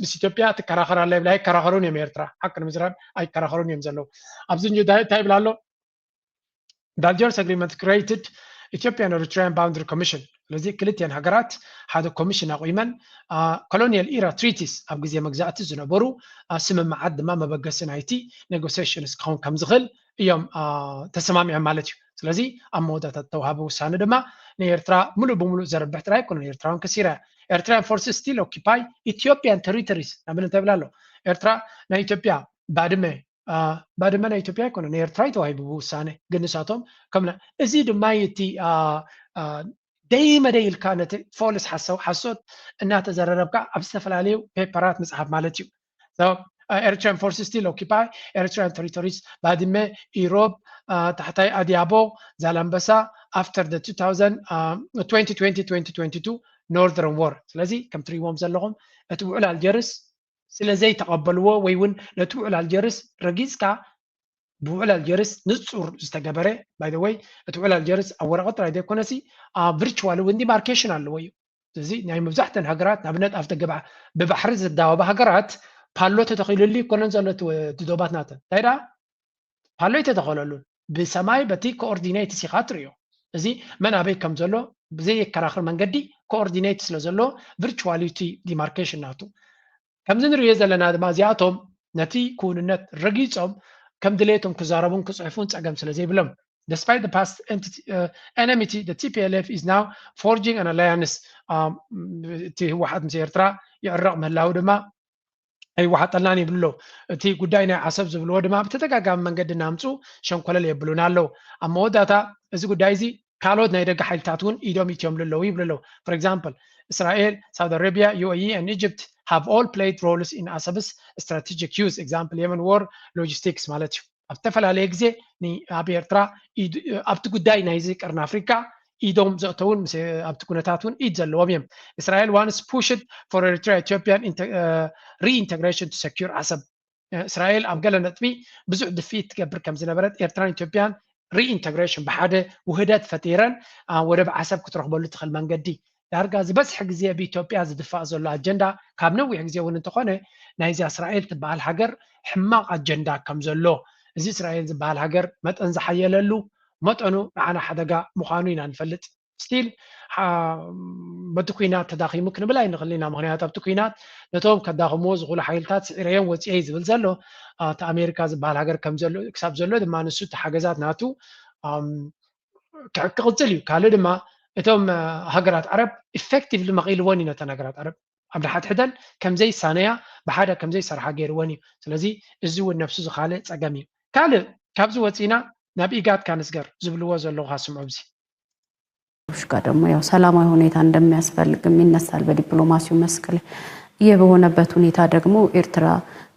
ምስ ኢትዮጵያ ትከራኸር ኣላ ይብላ ኣይከራኸሩን እዮም ኤርትራ ሓቂ ንምዝራብ ኣይከራኸሩን እዮም ዘለዉ ኣብዚ እንታይ ይብላ ኣሎ ዳልጀርስ ኣግሪመንት ክሬትድ ኢትዮጵያን ኤሪትራያን ባውንድሪ ኮሚሽን ስለዚ ክልቲኤን ሃገራት ሓደ ኮሚሽን ኣቑመን ኮሎኒያል ኢራ ትሪቲስ ኣብ ግዜ መግዛእቲ ዝነበሩ ስምምዓት ድማ መበገሲ ናይቲ ኔጎሲሽንስ ክኸውን ከም ዝኽእል እዮም ተሰማሚዖም ማለት እዩ ስለዚ ኣብ መወዳእታ ዝተዋሃበ ውሳነ ድማ ንኤርትራ ሙሉእ ብሙሉእ ዘርብሕ ጥራይ ኣይኮነን ኤርትራውን ከሲራ Eritrean forces still occupy Ethiopian territories ናብል እንታይ ብላ ኣሎ ኤርትራ ናይ ኢትዮጵያ ባድመ ባድመ ናይ ኢትዮጵያ ኣይኮነ ናይ ኤርትራ ተዋሂቡ ብውሳነ ግን ንሳቶም ከም እዚ ድማ እቲ ደይ መደይ ኢልካ ነቲ ፎልስ ሓሰው ሓሶት እናተዘረረብካ ኣብ ዝተፈላለዩ ፔፐራት ምፅሓፍ ማለት እዩ Eritrean forces still occupy Eritrean territories ባድመ ኢሮብ ታሕታይ ኣዲያቦ ዛላምበሳ after the two thousand, uh, twenty twenty twenty twenty-two Northern War። ስለዚ ከም ትሪእዎም ዘለኹም እቲ ውዕል ኣልጀርስ ስለ ዘይተቐበልዎ ወይ እውን ነቲ ውዕል ኣልጀርስ ረጊፅካ ብውዕል ኣልጀርስ ንፁር ዝተገበረ፣ by the way፣ እቲ ውዕል ኣልጀርስ ኣብ ወረቐት ጥራይ ዘይኮነሲ ኣብ ቪርቹዋል እውን ዲማርኬሽን ኣለዎ እዩ። እዚ ናይ መብዛሕተን ሃገራት ንኣብነት ኣብቲ ግባ ብባሕሪ ዝዳወባ ሃገራት ፓሎ ተተኺሉሉ ይኮነን ዘሎ እቲ ዶባት ናተን እንታይ ደኣ ፓሎ ይተተኸለሉን ብሰማይ በቲ ኮኦርዲኔትስ ኢኻ ትሪኦ። እዚ መን ኣበይ ከም ዘሎ ብዘየከራኽር መንገዲ ኮኦርዲኔት ስለ ዘሎ ቪርቹዋሊቲ ዲማርኬሽን ናቱ ከምዚ ንሪኦ ዘለና ድማ እዚኣቶም ነቲ ክውንነት ረጊፆም ከም ድሌቶም ክዛረቡን ክፅሕፉን ፀገም ስለ ዘይብሎም despite the past entity, uh, enmity, the T P L F is now forging an alliance. እቲ ህወሓት ምስ ኤርትራ ይዕረቕ ምህላው ድማ ኣይወሓጠልናን ይብሉ ኣለዉ። እቲ ጉዳይ ናይ ዓሰብ ዝብልዎ ድማ ብተደጋጋሚ መንገዲ እናምፁ ሸንኮለል የብሉና ኣለዉ። ኣብ መወዳእታ እዚ ጉዳይ እዚ ካልኦት ናይ ደገ ሓይልታት እውን ኢዶም ኢትዮም ኣለዉ ይብሉ ኣለዉ። For example, Israel, Saudi Arabia, U A E and Egypt have all played roles in Asab's strategic use. Example, Yemen war, logistics ማለት እዩ። ኣብ ዝተፈላለየ ግዜ ኣብ ኤርትራ ኣብቲ ጉዳይ ናይዚ ቀርኒ ኣፍሪካ ኢዶም ዘእተውን ኣብቲ ኩነታት እውን ኢድ ዘለዎም እዮም። Israel once pushed for Eritrea Ethiopian reintegration to secure ዓሰብ። እስራኤል ኣብ ገለ ነጥቢ ብዙሕ ድፍኢት ትገብር ከም ዝነበረት ኤርትራን ኢትዮጵያን ሪኢንተግሬሽን ብሓደ ውህደት ፈጢረን ወደብ ዓሰብ ክትረኽበሉ ትኽእል መንገዲ ዳርጋ ዝበዝሐ ግዜ ብኢትዮጵያ ዝድፋእ ዘሎ ኣጀንዳ ካብ ነዊሕ ግዜ እውን እንተኾነ ናይዚ እስራኤል ትበሃል ሃገር ሕማቕ ኣጀንዳ ከም ዘሎ እዚ እስራኤል ዝበሃል ሃገር መጠን ዝሓየለሉ መጠኑ ንዓና ሓደጋ ምዃኑ ኢና ንፈልጥ። ስቲል በቲ ኩናት ተዳኺሙ ክንብል ኣይንኽእል ኢና። ምኽንያቱ ኣብቲ ኩናት ነቶም ከዳኽምዎ ዝኽእሉ ሓይልታት ስዒረዮም ወፂኤ እዩ ዝብል ዘሎ። እቲ ኣሜሪካ ዝበሃል ሃገር ከም ዘሎ ክሳብ ዘሎ ድማ ንሱ እቲ ሓገዛት ናቱ ክቕፅል እዩ። ካልእ ድማ እቶም ሃገራት ዓረብ ኢፌክቲቭሊ መቒልዎን እዩ ነተን ሃገራት ዓረብ ኣብ ድሓት ሕደን ከምዘይሳነያ ብሓደ ከምዘይሰርሓ ገይርዎን እዩ። ስለዚ እዚ እውን ነብሱ ዝኻልእ ፀገም እዩ። ካልእ ካብዚ ወፂና ናብ ኢጋድ ካንስገር ዝብልዎ ዘለኹ ካስምዑ ብዚ ጋር ደግሞ ያው ሰላማዊ ሁኔታ እንደሚያስፈልግም ይነሳል። በዲፕሎማሲው መስክ ላይ ይህ በሆነበት ሁኔታ ደግሞ ኤርትራ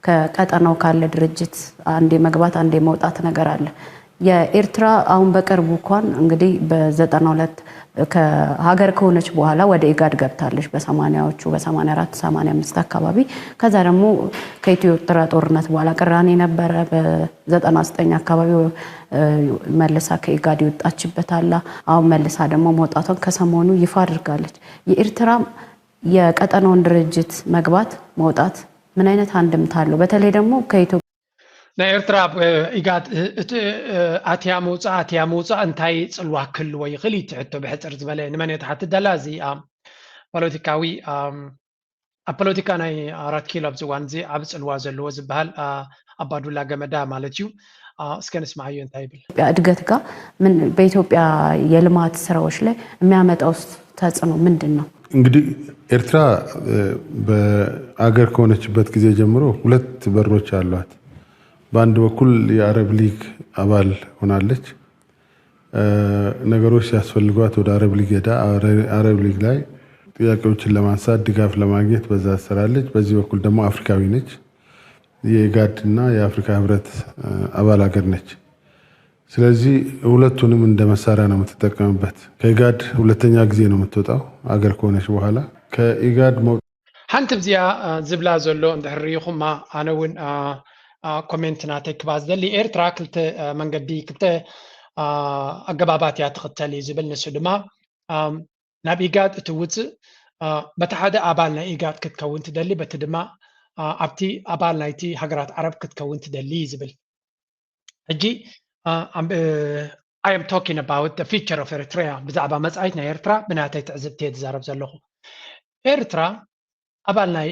ከቀጠናው ካለ ድርጅት አንዴ መግባት አንዴ መውጣት ነገር አለ። የኤርትራ አሁን በቅርቡ እንኳን እንግዲህ በዘጠና ሁለት ከሀገር ከሆነች በኋላ ወደ ኢጋድ ገብታለች። በሰማንያዎቹ በሰማንያ አራት ሰማንያ አምስት አካባቢ ከዛ ደግሞ ከኢትዮ ኤርትራ ጦርነት በኋላ ቅራኔ ነበረ። በዘጠና ዘጠኝ አካባቢ መልሳ ከኢጋድ የወጣችበት አለ። አሁን መልሳ ደግሞ መውጣቷን ከሰሞኑ ይፋ አድርጋለች። የኤርትራ የቀጠናውን ድርጅት መግባት መውጣት ምን አይነት አንድምታ አለው? በተለይ ደግሞ ከኢትዮጵያ ናይ ኤርትራ ኢጋድ እቲ ኣትያ ምውፃእ ኣትያ ምውፃእ እንታይ ፅልዋ ክህልዎ ይኽእል እዩ? ትሕቶ ብሕፅር ዝበለ ንመን እየ ትሓትት ደላ? እዚ ፖለቲካዊ ኣብ ፖለቲካ ናይ ኣራት ኪሎ ኣብዚ እዋን እዚ ዓብ ፅልዋ ዘለዎ ዝበሃል ኣባዱላ ገመዳ ማለት እዩ። እስከ ንስማዓዮ እንታይ ይብል? እድገት ጋር ምን በኢትዮጵያ የልማት ስራዎች ላይ የሚያመጣው ተጽዕኖ ምንድን ነው? እንግዲህ ኤርትራ በአገር ከሆነችበት ጊዜ ጀምሮ ሁለት በሮች አሏት። በአንድ በኩል የአረብ ሊግ አባል ሆናለች። ነገሮች ሲያስፈልጓት ወደ አረብ ሊግ ሄዳ አረብ ሊግ ላይ ጥያቄዎችን ለማንሳት ድጋፍ ለማግኘት በዛ ትሰራለች። በዚህ በኩል ደግሞ አፍሪካዊ ነች። የኢጋድ እና የአፍሪካ ህብረት አባል ሀገር ነች። ስለዚህ ሁለቱንም እንደ መሳሪያ ነው የምትጠቀምበት። ከኢጋድ ሁለተኛ ጊዜ ነው የምትወጣው አገር ከሆነች በኋላ። ከኢጋድ መውጣት ሓንቲ ብዚኣ ዝብላ ዘሎ እንድሕር ርኢኹማ ኣነ እውን ኮሜንት ናተይ ክባ ዝደሊ ኤርትራ ክልተ መንገዲ ክልተ ኣገባባት እያ ትኽተል እዩ ዝብል ንሱ ድማ ናብ ኢጋድ እቲ ውፅእ በቲ ሓደ ኣባል ናይ ኢጋድ ክትከውን ትደሊ በቲ ድማ ኣብቲ ኣባል ናይቲ ሃገራት ዓረብ ክትከውን ትደሊ እዩ ዝብል ሕጂ I am talking about the future of Eritrea ብዛዕባ መፃኢት ናይ ኤርትራ ብናተይ ትዕዝብቲ እየ ዝዛረብ ዘለኹ። ኤርትራ ኣባል ናይ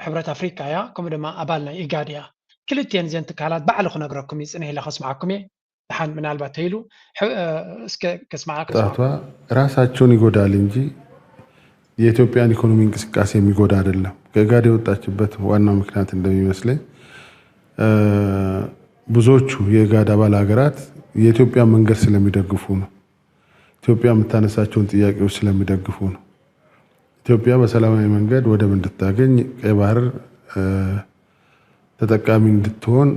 ሕብረት ኣፍሪካ እያ፣ ከምኡ ድማ ኣባል ናይ ኢጋድ እያ። ክልቲኤን እዘን ትካላት ባዕሉ ክነግረኩም እዩ፣ ፅንሕ ኢለ ከስምዓኩም እየ። ድሓን ምናልባት ተይሉ እስከ ከስምዓካ ጣቷ ራሳቸውን ይጎዳል እንጂ የኢትዮጵያን ኢኮኖሚ እንቅስቃሴ የሚጎዳ አይደለም። ከኢጋድ የወጣችበት ዋናው ምክንያት እንደሚመስለኝ ብዙዎቹ የኢጋድ አባል ሀገራት የኢትዮጵያ መንገድ ስለሚደግፉ ነው። ኢትዮጵያ የምታነሳቸውን ጥያቄዎች ስለሚደግፉ ነው። ኢትዮጵያ በሰላማዊ መንገድ ወደብ እንድታገኝ ቀይ ባህር ተጠቃሚ እንድትሆን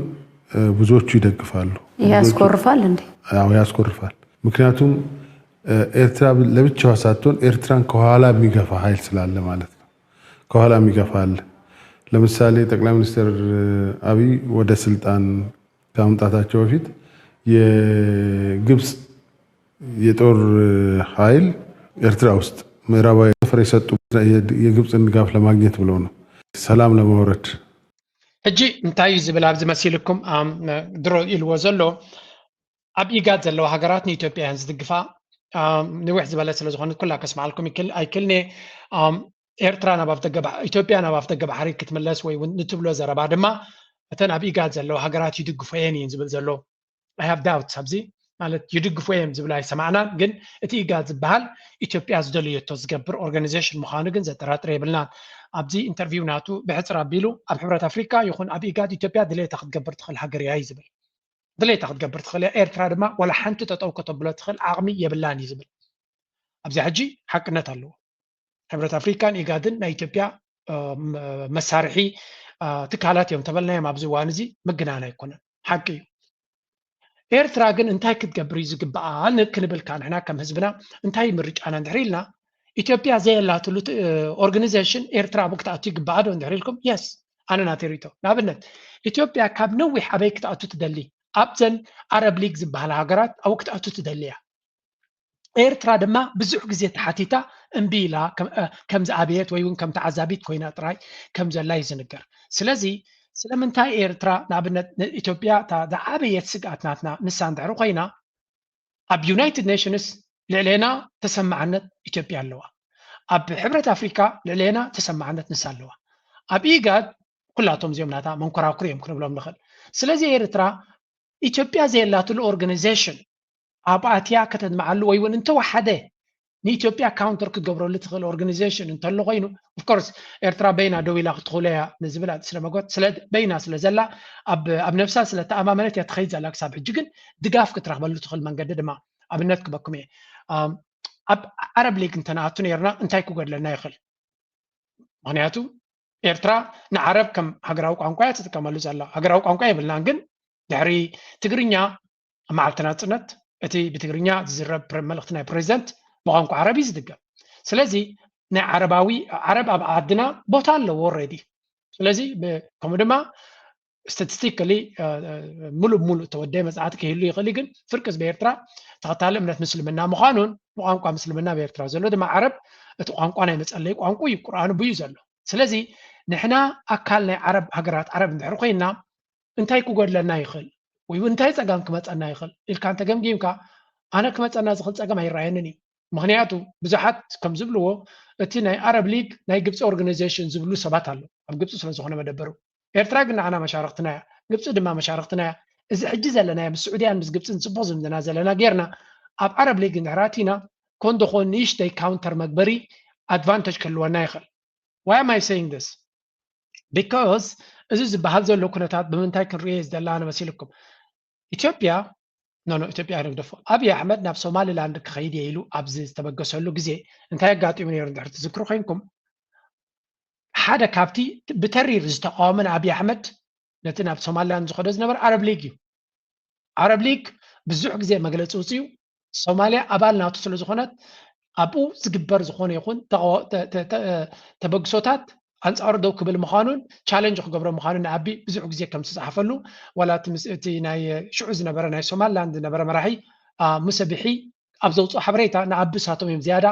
ብዙዎቹ ይደግፋሉ። ያስኮርፋል እንዴ? አዎ ያስኮርፋል። ምክንያቱም ኤርትራ ለብቻዋ ሳትሆን ኤርትራን ከኋላ የሚገፋ ኃይል ስላለ ማለት ነው። ከኋላ የሚገፋ አለ። ለምሳሌ ጠቅላይ ሚኒስትር አብይ ወደ ስልጣን ከመምጣታቸው በፊት የግብፅ የጦር ኃይል ኤርትራ ውስጥ ምዕራባዊ ስፍራ የሰጡ የግብፅን ድጋፍ ለማግኘት ብለው ነው፣ ሰላም ለማውረድ። ሕጂ እንታይ እዩ ዝብል ኣብዚ መሲልኩም ድሮ ኢልዎ ዘሎ ኣብ ኢጋድ ዘለዋ ሃገራት ንኢትዮጵያ እየን ዝድግፋ። ንውሕ ዝበለ ስለ ዝኾነት ኩላ ከስምዓልኩም ኣይክልኔ። ኤርትራ ናብ ኣፍደገ ኢትዮጵያ ናብ ኣፍደገ ባሕሪ ክትምለስ ወይ እውን ንትብሎ ዘረባ ድማ እተን ኣብ ኢጋድ ዘለዋ ሃገራት ይድግፎ እየን እየን ዝብል ዘሎ። I have doubts ኣብዚ ማለት ይድግፎ እዮም ዝብል ኣይሰማዕናን። ግን እቲ ኢጋድ ዝበሃል ኢትዮጵያ ዝደለየቶ ዝገብር ኦርጋኒዜሽን ምዃኑ ግን ዘጠራጥር የብልናን። ኣብዚ ኢንተርቪው ናቱ ብሕፅር ኣቢሉ ኣብ ሕብረት ኣፍሪካ ይኹን ኣብ ኢጋድ ኢትዮጵያ ድሌታ ክትገብር ትኽእል ሃገር እያ እዩ ዝብል። ድሌታ ክትገብር ትኽእል እያ። ኤርትራ ድማ ዋላ ሓንቲ ጠጠው ከተብሎ ትኽእል ዓቕሚ የብላን እዩ ዝብል። ኣብዚኣ ሕጂ ሓቅነት ኣለዎ። ሕብረት ኣፍሪካን ኢጋድን ናይ ኢትዮጵያ መሳርሒ ትካላት እዮም ተበልናዮም ኣብዚ እዋን እዚ ምግናን ኣይኮነን፣ ሓቂ እዩ። ኤርትራ ግን እንታይ ክትገብር እዩ ዝግብኣ ክንብል ከኣ ንሕና ከም ህዝብና እንታይ ምርጫና እንድሕር ኢልና ኢትዮጵያ ዘየላትሉ ኦርጋኒዜሽን ኤርትራ ኣብኡ ክትኣቱ ይግብኣ ዶ እንድሕር ኢልኩም? የስ፣ ኣነ ናተይ ርእይቶ። ንኣብነት ኢትዮጵያ ካብ ነዊሕ ኣበይ ክትኣቱ ትደሊ? ኣብዘን ኣረብ ሊግ ዝበሃላ ሃገራት ኣብኡ ክትኣቱ ትደሊ እያ። ኤርትራ ድማ ብዙሕ ግዜ ተሓቲታ እምቢ ኢላ ከም ዝኣበየት ወይ እውን ከም ተዓዛቢት ኮይና ጥራይ ከም ዘላ እዩ ዝንገር። ስለዚ ስለምንታይ ኤርትራ ንኣብነት ኢትዮጵያ እታ ዝዓበየት ስግኣት ናትና ንሳ እንድሕር ኮይና ኣብ ዩናይትድ ኔሽንስ ልዕሌና ተሰማዕነት ኢትዮጵያ ኣለዋ። ኣብ ሕብረት ኣፍሪካ ልዕሌና ተሰማዕነት ንሳ ኣለዋ። ኣብ ኢጋድ ኩላቶም እዚኦም ናታ መንኮራኩር እዮም ክንብሎም ንኽእል። ስለዚ ኤርትራ ኢትዮጵያ ዘየላትሉ ኦርጋኒዜሽን ኣብ ኣትያ ከተድምዓሉ ወይ እውን እንተወሓደ ንኢትዮጵያ ካውንተር ክትገብረሉ ትኽእል ኦርጋኒዜሽን እንተሎ ኮይኑ ኦፍኮርስ ኤርትራ በይና ደው ኢላ ክትኽእሎ እያ ንዝብል ስለ መጎት ስለ በይና ስለ ዘላ ኣብ ኣብ ነብሳ ስለ ተኣማመነት እያ ትኸይድ ዘላ ክሳብ ሕጂ ግን ድጋፍ ክትረኽበሉ ትኽእል መንገዲ ድማ ኣብነት ክበኩም እየ ኣብ ዓረብ ሊግ እንተነኣቱ ነርና እንታይ ክጎድለና ይኽእል ምክንያቱ ኤርትራ ንዓረብ ከም ሃገራዊ ቋንቋ እያ ትጥቀመሉ ዘላ ሃገራዊ ቋንቋ የብልናን ግን ድሕሪ ትግርኛ መዓልቲ ናጽነት እቲ ብትግርኛ ዝዝረብ መልእኽቲ ናይ ፕሬዚደንት ብቋንቋ ዓረብ እዩ ዝድገም ስለዚ ናይ ዓረባዊ ዓረብ ኣብ ዓድና ቦታ ኣለዎ ኦረዲ ስለዚ ከምኡ ድማ ስታቲስቲካሊ ሙሉእ ብሙሉእ ተወደየ መፅናዕቲ ክህሉ ይኽእል ግን ፍርቂ ህዝቢ ኤርትራ ተኸታሊ እምነት ምስልምና ምዃኑን ብቋንቋ ምስልምና ኣብ ኤርትራ ዘሎ ድማ ዓረብ እቲ ቋንቋ ናይ መፀለይ ቋንቋ እዩ ቁርኣኑ ብዩ ዘሎ ስለዚ ንሕና ኣካል ናይ ዓረብ ሃገራት ዓረብ እንድሕር ኮይና እንታይ ክጎድለና ይኽእል ወይ እንታይ ፀጋም ክመፀና ይኽእል ኢልካ እንተገምጊምካ ኣነ ክመፀና ዝኽእል ፀገም ኣይረኣየንን እዩ ምኽንያቱ ብዙሓት ከም ዝብልዎ እቲ ናይ ኣረብ ሊግ ናይ ግብፂ ኦርጋናይዜሽን ዝብሉ ሰባት ኣሎ ኣብ ግብፂ ስለ ዝኾነ መደበሩ ኤርትራ ግን ንዓና መሻርክትና እያ ግብፂ ድማ መሻርክትና እያ እዚ ሕጂ ዘለናዮ ምስ ስዑድያን ምስ ግብፅን ፅቡቅ ዝምድና ዘለና ጌርና ኣብ ዓረብ ሊግ እንድሕር ኣቲና ኮን ደኾን ንእሽተይ ካውንተር መግበሪ ኣድቫንተጅ ክህልወና ይኽእል why am I saying this because እዚ ዝበሃል ዘሎ ኩነታት ብምንታይ ክንርእዮ እዩ ዘለና መሲልኩም ኢትዮጵያ ኖ ኖ ኢትዮጵያ ኣይንግደፎ ኣብይ ኣሕመድ ናብ ሶማሊላንድ ክኸይድ እየ ኢሉ ኣብዚ ዝተበገሰሉ ግዜ እንታይ ኣጋጢሙ ነይሩ እንድሕር ትዝክሩ ኮይንኩም ሓደ ካብቲ ብተሪር ዝተቃወመ ንኣብይ ኣሕመድ ነቲ ናብ ሶማሊላንድ ዝኸዶ ዝነበረ ዓረብ ሊግ እዩ ዓረብ ሊግ ብዙሕ ግዜ መግለፂ ውፅኡ ሶማሊያ ኣባል ናቱ ስለ ዝኾነት ኣብኡ ዝግበር ዝኾነ ይኹን ተበግሶታት ኣንፃሩ ደው ክብል ምዃኑን ቻለንጅ ክገብሮ ምዃኑን ንኣቢ ብዙሕ ግዜ ከም ዝተፅሓፈሉ ዋላ እቲ ናይ ሽዑ ዝነበረ ናይ ሶማሊላንድ ዝነበረ መራሒ ሙሰ ቢሒ ኣብ ዘውፅኦ ሓበሬታ ንኣቢ ሳቶም እዮም ዝያዳ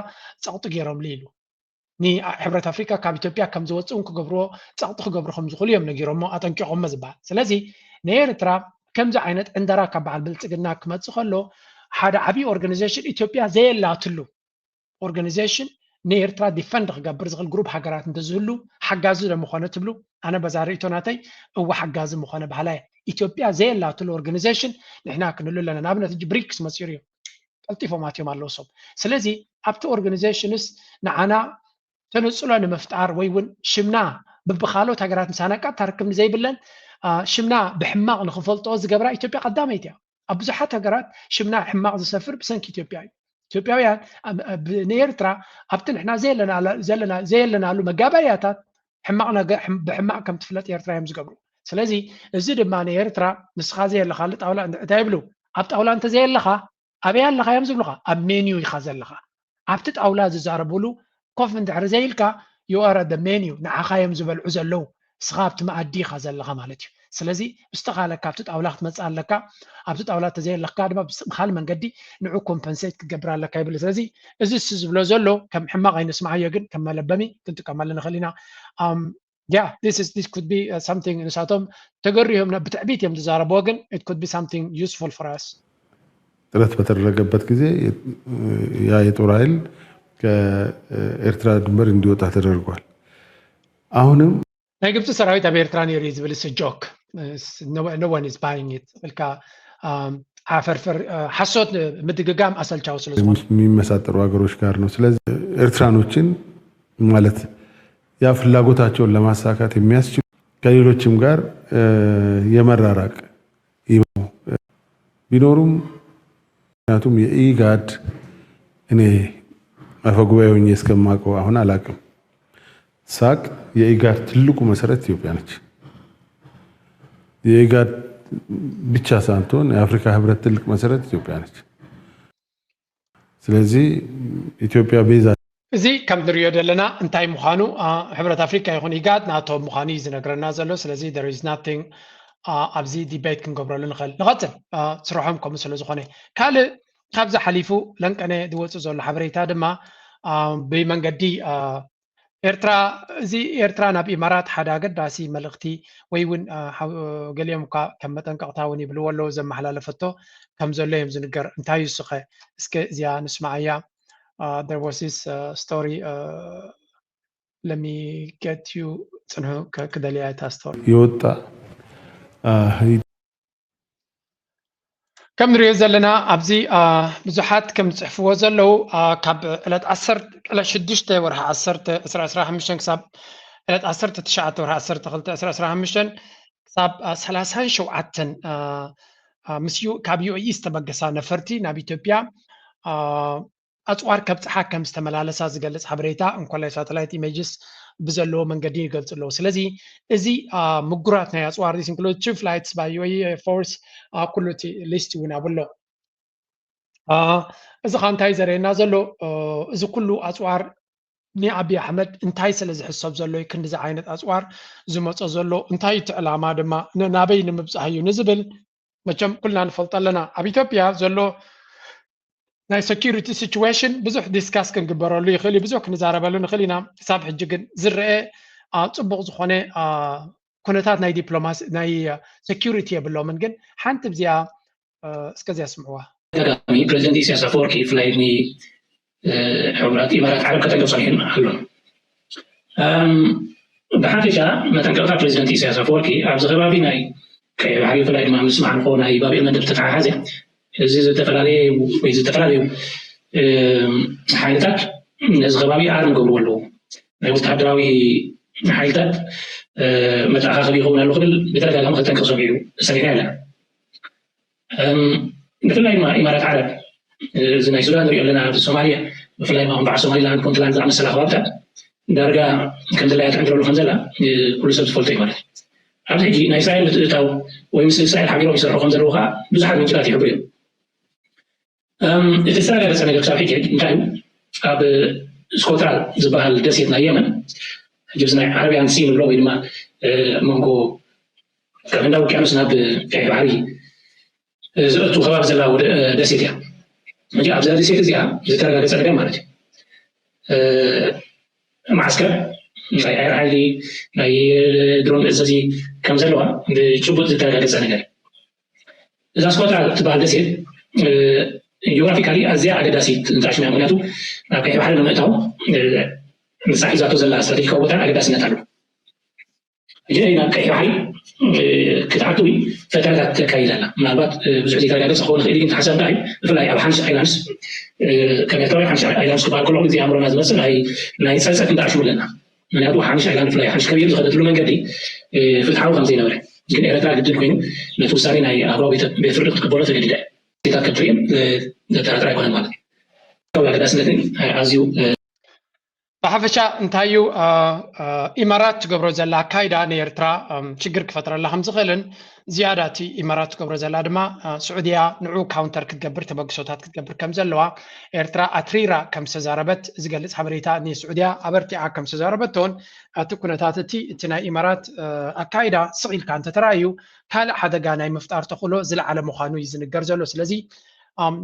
ፀቕጢ ገይሮምሉ ኢሉ ንሕብረት ኣፍሪካ ካብ ኢትዮጵያ ከም ዝወፅኡን ክገብርዎ ፀቕጢ ክገብሩ ከም ዝኽእሉ እዮም ነጊሮሞ ኣጠንቂቖሞ ዝበሃል ስለዚ ንኤርትራ ከምዚ ዓይነት ዕንደራ ካብ በዓል ብልፅግና ክመፅእ ከሎ ሓደ ዓብዪ ኦርጋናይዜሽን ኢትዮጵያ ዘየላትሉ ኦርጋናይዜሽን ንኤርትራ ዲፈንድ ክገብር ዝኽእል ግሩፕ ሃገራት እንተዝህሉ ሓጋዚ ዶ ምኾነ ትብሉ ኣነ በዛ ርእቶ ናተይ እወ ሓጋዚ ምኾነ ባህላ ኢትዮጵያ ዘየላትሉ ኦርጋናይዜሽን ንሕና ክንህሉ ኣለና ንኣብነት ሕጂ ብሪክስ መፂሩ እዩ ቀልጢፎም ኣትዮም ኣለዉ ሶም ስለዚ ኣብቲ ኦርጋናይዜሽንስ ንዓና ተነፅሎ ንምፍጣር ወይ እውን ሽምና ብብካልኦት ሃገራት ምሳና ቀጥታ ርክብ ንዘይብለን ሽምና ብሕማቕ ንክፈልጦ ዝገብራ ኢትዮጵያ ቀዳመይቲ እያ ኣብ ብዙሓት ሃገራት ሽምና ሕማቕ ዝሰፍር ብሰንኪ ኢትዮጵያ እዩ ኢትዮጵያውያን ንኤርትራ ኣብቲ ንሕና ዘየለናሉ መጋበርያታት ሕማቕ ብሕማቕ ከም ትፍለጥ ኤርትራ እዮም ዝገብሩ ስለዚ እዚ ድማ ንኤርትራ ንስኻ ዘየለኻሉ ጣውላ እንታይ ይብሉ ኣብ ጣውላ እንተዘየለኻ ኣበይ ኣለኻ እዮም ዝብሉኻ? ኣብ ሜንዩ ኢኻ ዘለኻ። ኣብቲ ጣውላ ዝዛረብሉ ኮፍ እንድሕር ዘይልካ you are at the menu፣ ንዓኻ እዮም ዝበልዑ ዘለዉ፣ እስኻ ኣብቲ መኣዲ ኢኻ ዘለኻ ማለት እዩ። ስለዚ ብዝተኻለካ ኣብቲ ጣውላ ክትመፅእ ኣለካ። ኣብቲ ጣውላ ተዘየለካ ድማ ብስ- ብካል መንገዲ ንዑ ኮምፐንሴት ክትገብር ኣለካ ይብል። ስለዚ እዚ እሱ ዝብሎ ዘሎ ከም ሕማቕ ኣይንስምዓዮ፣ ግን ከም መለበሚ ክንጥቀመሉ ንኽእል ኢና። ያ this is this could be something ንሳቶም ተገሪሆም ናብ ብትዕቢት እዮም ዝዛረብዎ፣ ግን it could be something useful for us። ጥረት በተደረገበት ጊዜ ያ የጦር ኃይል ከኤርትራ ድንበር እንዲወጣ ተደርጓል። አሁንም ናይ ግብፂ ሰራዊት ኣብ ኤርትራ ነይሩ እዩ ዝብል እሱ ጆክ። No one is buying it። ኢልካ ዓፈርፈር ሓሶት ምድግጋም ኣሰልቻዊ ስለ ዝኾነ የሚመሳጠሩ ሀገሮች ጋር ነው። ስለዚህ ኤርትራኖችን ማለት ያ ፍላጎታቸውን ለማሳካት የሚያስችሉ ከሌሎችም ጋር የመራራቅ ቢኖሩም ምክንያቱም የኢጋድ እኔ አፈጉባኤ ሆኜ እስከማውቀው አሁን አላውቅም። ሳቅ የኢጋድ ትልቁ መሰረት ኢትዮጵያ ነች። የኢጋድ ብቻ ሳትሆን የአፍሪካ ህብረት ትልቅ መሰረት ኢትዮጵያ ነች። ስለዚህ ኢትዮጵያ ቤዛ እዚ ከም ንሪኦ ዘለና እንታይ ምዃኑ ሕብረት ኣፍሪካ ይኹን ኢጋድ ናቶም ምዃኑ እዩ ዝነግረና ዘሎ። ስለዚ there is nothing ኣብዚ ዲቤት ክንገብረሉ ንኽእል። ንቐፅል ስርሖም ከምኡ ስለ ዝኾነ ካልእ ካብዚ ሓሊፉ ለንቀነ ዝወፅእ ዘሎ ሓበሬታ ድማ ብመንገዲ ኤርትራ እዚ ኤርትራ ናብ ኢማራት ሓደ ኣገዳሲ መልእኽቲ ወይ እውን ገሊኦም እኳ ከም መጠንቀቕታ እውን ይብልዎ ኣለዉ ዘመሓላለፈቶ ከም ዘሎ እዮም ዝንገር። እንታይ እዩ ስኸ እስከ እዚኣ ንስማዓያ። There was this story let me get you ፅንሑ ክደልያ እታ ስቶሪ የወጣ ከም ንሪኦ ዘለና ኣብዚ ብዙሓት ከም ዝፅሕፍዎ ዘለዉ ካብ ዕለት ዓሰርተ ዕለት ሽዱሽተ ወርሒ ዓሰርተ ዕስራ ዕስራ ሓሙሽተ ክሳብ ዕለት ዓሰርተ ትሽዓተ ወርሒ ዓሰርተ ክልተ ዕስራ ዕስራ ሓሙሽተ ክሳብ ሰላሳን ሸውዓተን ምስ ካብ ዩ ኤ ኢ ዝተበገሳ ነፈርቲ ናብ ኢትዮጵያ ኣፅዋር ከብፅሓ ከም ዝተመላለሳ ዝገልፅ ሓበሬታ እንኮላይ ሳተላይት ኢሜጅስ ብዘለዎ መንገዲ ይገልፁ ኣለዉ። ስለዚ እዚ ምጉራት ናይ ኣፅዋር this include two flights by U A E Air Force ኩሉ እቲ ሊስት እውን ኣብሎ። እዚ ካ እንታይ ዘርእየና ዘሎ እዚ ኩሉ ኣፅዋር ንኣብይ ኣሕመድ እንታይ ስለ ዝሕሰብ ዘሎ እዩ ክንዲዚ ዓይነት ኣፅዋር ዝመፆ ዘሎ እንታይ እቲ ዕላማ ድማ ናበይ ንምብፃሕ እዩ ንዝብል መቸም ኩልና ንፈልጦ ኣለና ኣብ ኢትዮጵያ ዘሎ ናይ security situation ብዙሕ ዲስካስ ክንግበረሉ ይኽእል እዩ ብዙሕ ክንዛረበሉ ንኽእል ኢና ክሳብ ሕጂ ግን ዝረአ ፅቡቕ ዝኾነ ኩነታት ናይ ዲፕሎማሲ ናይ security የብሎምን ግን ሓንቲ ብዚኣ እስከዚኣ ስምዕዋ ተጋጣሚ ፕሬዚደንት ኢሳያስ ኣፈወርቂ ብፍላይ ንሕቡራት ኢማራት ዓረብ ከጠንቅቕ ጸኒሑ ኣሎ። ብሓፈሻ መጠንቀቕታ ፕሬዚደንት ኢሳያስ ኣፈወርቂ ኣብዚ ከባቢ ናይ ቀይሕ ባሕሪ ብፍላይ ድማ ምስ ማዕርኮ ናይ ባብኤል መንደብ ዝተተሓሓዘ እዚ ዝተፈላለየ ወይ ዝተፈላለዩ ሓይልታት ነዚ ከባቢ ኣርም ገብርዎ ኣለዉ። ናይ ወተሃደራዊ ሓይልታት መተኣኻኸቢ ይኸውን ኣሎ ክብል ብተደጋጋሚ ከጠንቅቕ ሰሚዑ ሰሚዕና ኣለና። ብፍላይ ድማ ኢማራት ዓረብ እዚ ናይ ሱዳን ንሪኦ ኣለና፣ ኣብዚ ሶማልያ ብፍላይ ድማ በዓል ሶማሊላንድ፣ ፑንትላንድ ዝኣመሰላ ከባብታት ዳርጋ ከም ዘላያ ትዕንድረሉ ከም ዘላ ኩሉ ሰብ ዝፈልጦ እዩ ማለት እዩ። ኣብዚ ሕጂ ናይ እስራኤል ምትእትታው ወይ ምስ እስራኤል ሓቢሮም ይሰርሑ ከም ዘለዉ ከዓ ብዙሓት ምንጭታት ይሕብሩ እዮም። እቲ ዝተረጋገፀ ነገር ክሳብ ሕጂ እንታይ እዩ? ኣብ ስኮትራል ዝበሃል ደሴት ናይ የመን ሕጂ ናይ ዓረብያን ሲ ንብሎ ወይ ድማ መንጎ ካብ ህንዳዊ ውቅያኖስ ናብ ቀይሕ ባሕሪ ዝእቱ ከባቢ ዘላ ደሴት እያ። ሕጂ ኣብዛ ደሴት እዚኣ ዝተረጋገፀ ነገር ማለት እዩ። ማዓስከር ናይ ኣየር ሓይሊ ናይ ድሮን መእዘዚ ከም ዘለዋ ብጭቡጥ ዝተረጋገፀ ነገር እዩ። እዛ ስኮትላንድ እትበሃል ደሴት ጂኦግራፊካሊ ኣዝያ ኣገዳሲት ንጣሽም እያ። ምክንያቱ ናብ ቀይሕ ባሕሪ ንምእታው ንሳ ሒዛቶ ዘላ ስትራቴጂካዊ ቦታን ኣገዳስነት ኣለዎ። ሕጂ ናይ ናብ ቀይሕ ባሕሪ ክትኣቱ ፈተነታት ተካይድ ኣላ። ምናልባት ብዙሕ ዘይተረጋገፀ ክኸውን ይኽእል ግን ሓሳብ እንታይ ብፍላይ ኣብ ሓንሽ ኣይላንድስ ከም ኤርትራዊ ሓንሽ ኣይላንድስ ክበሃል ከሎ እዚ ኣእምሮና ዝመፅእ ናይ ናይ ፀፀት እንዳኣሽሙ ኣለና። ምክንያቱ ሓንሽ ኣይላንድ ብፍላይ ሓንሽ ከብየር ዝኸደትሉ መንገዲ ፍትሓዊ ከም ዘይነበረ ግን ኤረትራ ግድን ኮይኑ ነቲ ውሳኔ ናይ ኣህባዊ ቤት ፍርዲ ክትቅበሎ ተገዲዳ እያ። ዜታት ከትርእየን ዘጠራጥር ኣይኮነን ማለት እዩ። ኣገዳስነትን ኣዝዩ ብሓፈሻ እንታይ እዩ ኢማራት ትገብሮ ዘላ ኣካይዳ ንኤርትራ ሽግር ክፈጥረላ ከም ዝኽእልን ዝያዳ እቲ ኢማራት ትገብሮ ዘላ ድማ ስዑድያ ንዑ ካውንተር ክትገብር ተበግሶታት ክትገብር ከም ዘለዋ ኤርትራ ኣትሪራ ከም ዝተዛረበት ዝገልጽ ሓበሬታ ንስዑድያ ኣበርቲዓ ከም ዝተዛረበቶን እቲ ኩነታት እቲ እቲ ናይ ኢማራት ኣካይዳ ስቕ ኢልካ እንተተራእዩ ካልእ ሓደጋ ናይ ምፍጣር ተኽእሎ ዝለዓለ ምዃኑ እዩ ዝንገር ዘሎ። ስለዚ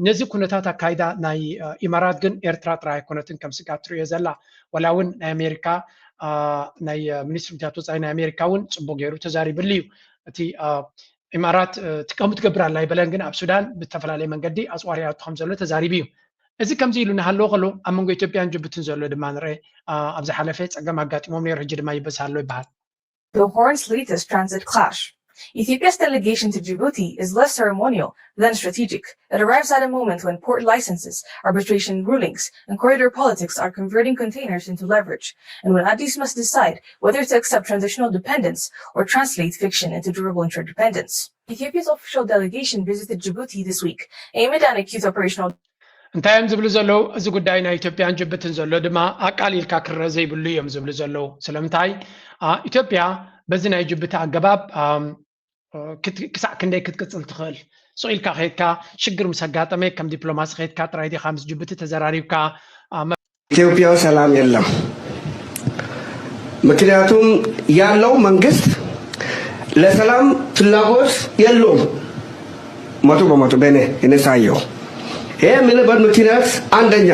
ነዚ ኩነታት ኣካይዳ ናይ ኢማራት ግን ኤርትራ ጥራይ ኣይኮነትን ከም ስጋት ትርእዮ ዘላ። ወላ እውን ናይ ኣሜሪካ ናይ ሚኒስትሪ ጉዳያት ወፃኢ ናይ ኣሜሪካ እውን ፅቡቅ ገይሩ ተዛሪብሉ እዩ። እቲ ኢማራት ከምኡ ትገብር ኣላ ኣይበለን፣ ግን ኣብ ሱዳን ብዝተፈላለየ መንገዲ ኣፅዋር ይኣቱ ከም ዘሎ ተዛሪቡ እዩ። እዚ ከምዚ ኢሉ እናሃለወ ከሎ ኣብ መንጎ ኢትዮጵያን ጅቡትን ዘሎ ድማ ንርአ። ኣብ ዝሓለፈ ፀገም ኣጋጢሞም ነይሩ፣ ሕጂ ድማ ይበዝሕ ኣሎ ይበሃል። The Horn's latest transit clash. Ethiopia's delegation to Djibouti is less ceremonial than strategic. It arrives at a moment when port licenses, arbitration rulings, and corridor politics are converting containers into leverage, and when Addis must decide whether to accept transitional dependence or translate fiction into durable interdependence. Ethiopia's official delegation visited Djibouti this week, aimed at an acute operational እንታይ እዮም ዝብሉ ዘለዉ? እዚ ጉዳይ ናይ ኢትዮጵያን ጅቡትን ዘሎ ድማ ኣቃሊልካ ክረአ ዘይብሉ እዮም ዝብሉ ዘለዉ። ስለምንታይ? ኢትዮጵያ በዚ ናይ ጅቡቲ ኣገባብ ክሳዕ ክንደይ ክትቅፅል ትኽእል? ስቕ ኢልካ ከይድካ ሽግር ምስ ኣጋጠመ ከም ዲፕሎማሲ ከይድካ ጥራይ ዲኻ ምስ ጅቡቲ ተዘራሪብካ? ኢትዮጵያ ሰላም የለም። ምክንያቱም ያለው መንግስት ለሰላም ፍላጎት የለውም። መቶ በመቶ በእኔ እኔ ሳየው ይሄ የምልበት ምክንያት አንደኛ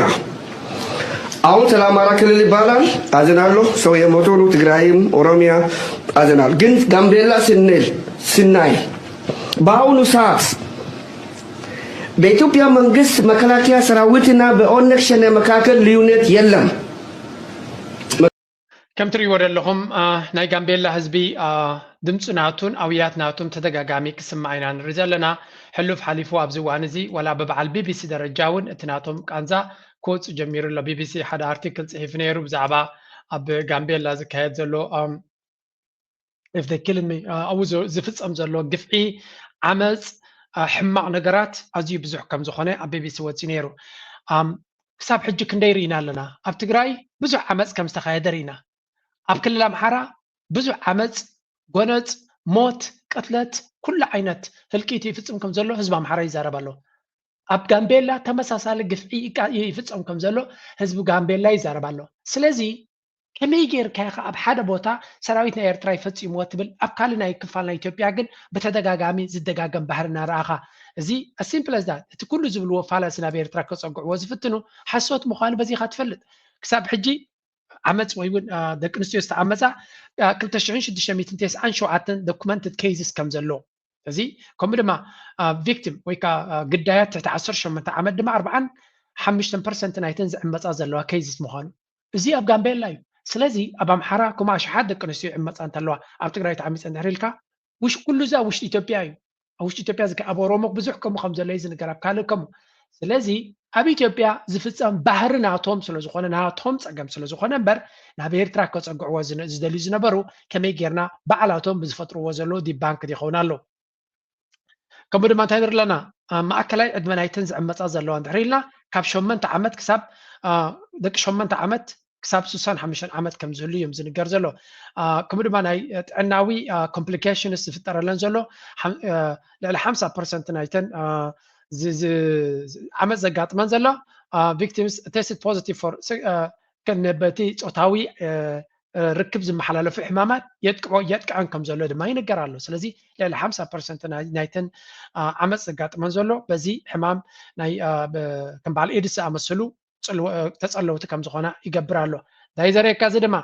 አሁን ስለ አማራ ክልል ይባላል፣ አዝናለሁ። ሰው የሞቱ ነው። ትግራይም ኦሮሚያ አዝናለሁ። ግን ጋምቤላ ስንል ስናይ በአሁኑ ሰዓት በኢትዮጵያ መንግስት መከላከያ ሰራዊትና በኦነግ ሸኔ መካከል ልዩነት የለም። ከም ትርእይዎ ዘለኹም ናይ ጋምቤላ ህዝቢ ድምፂ ናቱን ኣውያት ናቱን ተደጋጋሚ ክስማዕ ኢና ንርኢ ዘለና። ሕሉፍ ሓሊፉ ኣብዚ እዋን እዚ ወላ ብበዓል ቢቢሲ ደረጃ እውን እቲ ናቶም ቃንዛ ክወፅእ ጀሚሩ ኣሎ። ቢቢሲ ሓደ ኣርቲክል ፅሒፉ ነይሩ ብዛዕባ ኣብ ጋምቤላ ዝካየድ ዘሎ if they kill me ኣብኡ ዝፍፀም ዘሎ ግፍዒ፣ ዓመፅ፣ ሕማቕ ነገራት ኣዝዩ ብዙሕ ከም ዝኾነ ኣብ ቢቢሲ ወፂኡ ነይሩ። ክሳብ ሕጂ ክንደይ ርኢና ኣለና? ኣብ ትግራይ ብዙሕ ዓመፅ ከም ዝተኻየደ ርኢና። ኣብ ክልል ኣምሓራ ብዙሕ ዓመፅ፣ ጎነፅ፣ ሞት፣ ቅትለት፣ ኩሉ ዓይነት ህልቂት ይፍፅም ከም ዘሎ ህዝቢ ኣምሓራ ይዛረብ ኣሎ። ኣብ ጋምቤላ ተመሳሳሊ ግፍዒ ይፍፀም ከም ዘሎ ህዝቢ ጋምቤላ ይዛረብ ኣሎ። ስለዚ ከመይ ጌርካ ኢኻ ኣብ ሓደ ቦታ ሰራዊት ናይ ኤርትራ ይፈፂምዎ ትብል ኣብ ካልእ ናይ ክፋል ናይ ኢትዮጵያ ግን ብተደጋጋሚ ዝደጋገም ባህሪ እናረኣኻ እዚ simple as that እቲ ኩሉ ዝብልዎ ፋላሲ ናብ ኤርትራ ከፀግዕዎ ዝፍትኑ ሓሶት ምዃኑ በዚኻ ትፈልጥ። ክሳብ ሕጂ ዓመፅ ወይ እውን ደቂ ኣንስትዮ ዝተዓመፃ ክልተ ሽሕን ሽዱሽተ ሚእትን ተስዓን ሸውዓተን documented cases ከም ዘሎ እዚ ከምኡ ድማ victim ወይ ከዓ ግዳያት ትሕቲ ዓሰርተ ሸሞንተ ዓመት ድማ ኣርብዓን ሓሙሽተን ፐርሰንት ናይተን ዝዕመፃ ዘለዋ cases ምዃኑ እዚ ኣብ ጋምቤላ እዩ። ስለዚ ኣብ ኣምሓራ ከምኡ ኣሽሓት ደቂ ኣንስትዮ ይዕመፃ እንተለዋ ኣብ ትግራይ ተዓሚፀ እንድሕር ኢልካ ውሽ ኩሉ እዚ ኣብ ውሽጢ ኢትዮጵያ እዩ። ኣብ ውሽጢ ኢትዮጵያ ዝከ ኣብ ኦሮሞ ብዙሕ ከምኡ ከም ዘሎ እዩ ዝንገር፣ ኣብ ካልእ ከምኡ። ስለዚ ኣብ ኢትዮጵያ ዝፍፀም ባህሪ ናቶም ስለዝኾነ ናቶም ፀገም ስለዝኾነ እምበር ናብ ኤርትራ ከፀግዕዎ ዝደልዩ ዝነበሩ ከመይ ጌርና ባዕላቶም ብዝፈጥርዎ ዘለዉ debunk ይኸውን ኣሎ። ከምኡ ድማ እንታይ ንርኢ ኣለና? ማእከላይ ዕድመ ናይተን ዝዕመፃ ዘለዋ እንድሕር ኢልና ካብ ሸመንተ ዓመት ክሳብ ደቂ ሸመንተ ዓመት ክሳብ ስሳን ሓሙሽተን ዓመት ከም ዝህሉ እዮም ዝንገር ዘሎ። ከምኡ ድማ ናይ ጥዕናዊ complications ዝፍጠረለን ዘሎ ልዕሊ ሓምሳ ፐርሰንት ናይተን ዓመት ዘጋጥመን ዘሎ victims tested positive for በቲ ፆታዊ ርክብ ዝመሓላለፉ ሕማማት የጥቅዖ የጥቅዐን ከም ዘሎ ድማ ይንገር ኣሎ። ስለዚ ልዕሊ ሓምሳ ፐርሰንት ናይተን ዓመፅ ዘጋጥመን ዘሎ በዚ ሕማም ናይ ከም በዓል ኤድስ ዝኣመሰሉ ተፀለውቲ ከም ዝኾና ይገብር ኣሎ። እንታይ ዘርእየካ እዚ ድማ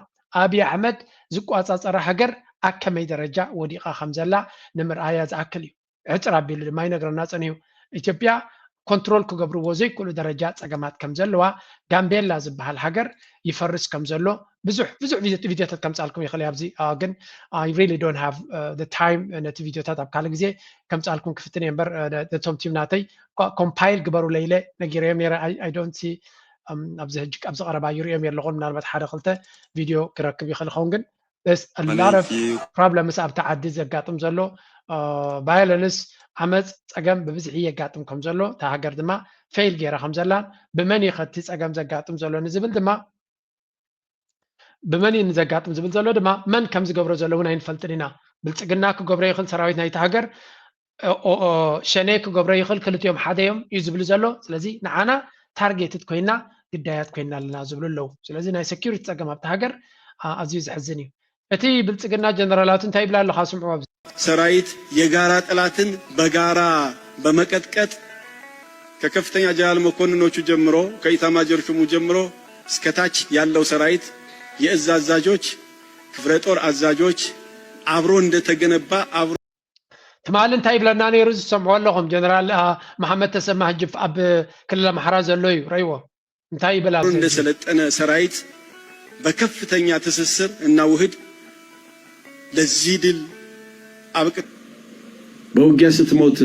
ኣብይ ኣሕመድ ዝቋፃፀራ ሃገር ኣብ ከመይ ደረጃ ወዲቓ ከም ዘላ ንምርኣያ ዝኣክል እዩ። ዕፅር ኣቢሉ ድማ ይነግረና ፀኒሁ። ኢትዮጵያ ኮንትሮል ክገብርዎ ዘይክእሉ ደረጃ ፀገማት ከም ዘለዋ ጋምቤላ ዝበሃል ሃገር ይፈርስ ከም ዘሎ ብዙሕ ብዙሕ ቪድዮታት ከምፃልኩም ይኽእል ኣብዚ ግን I really don't have time ነቲ ቪድዮታት ኣብ ካልእ ግዜ ከምፃልኩም ክፍትን እየ እምበር ነቶም ቲም ናተይ ኮምፓይል ግበሩለይ ኢለ ነጊረዮም ነይረ። I don't see ኣብዚ ሕጂ ኣብዚ ቀረባ ይርእዮም የለኹን። ምናልባት ሓደ ክልተ ቪድዮ ክረክብ ይኽእል ይኸውን ግን there's a lot of problems ኣብቲ ዓዲ ዘጋጥም ዘሎ violence ዓመፅ ፀገም ብብዝሒ የጋጥም ከም ዘሎ እታ ሃገር ድማ fail ገይራ ከም ዘላን ብመን እዩ ከቲ ፀገም ዘጋጥም ዘሎ ንዝብል ድማ ብመን እዩ ንዘጋጥም ዝብል ዘሎ ድማ መን ከም ዝገብሮ ዘሎ እውን ኣይንፈልጥን ኢና። ብልፅግና ክገብሮ ይኽእል፣ ሰራዊት ናይቲ ሃገር፣ ኦ- ኦ- ሸኔ ክገብሮ ይኽእል፣ ክልቲኦም ሓደ እዮም እዩ ዝብል ዘሎ። ስለዚ ንዓና ታርጌትድ ኮይና ግዳያት ኮይና ኣለና ዝብሉ ኣለዉ። ስለዚ ናይ ሴኪሪቲ ፀገም ኣብቲ ሃገር ኣዝዩ ዘሕዝን እዩ። እቲ ብልፅግና ጀነራላቱ እንታይ ይብላ ኣለኻ ስምዑ። ሰራዊት የጋራ ጠላትን በጋራ በመቀጥቀጥ ከከፍተኛ ጀነራል መኮንኖቹ ጀምሮ ከኢታማጆር ሹሙ ጀምሮ እስከታች ያለው ሰራዊት የእዝ አዛዦች ክፍለ ጦር አዛዦች አብሮ እንደተገነባ አብሮ ትማሊ እንታይ ይብለና ነይሩ ዝሰምዑ ኣለኹም። ጀነራል መሓመድ ተሰማ ህጅፍ ኣብ ክልል ኣምሓራ ዘሎ እዩ ረይዎ እንታይ ይበል እንደሰለጠነ ሰራዊት በከፍተኛ ትስስር እና ውህድ ለዚህ ድል አብቅ በውጊያ ስትሞት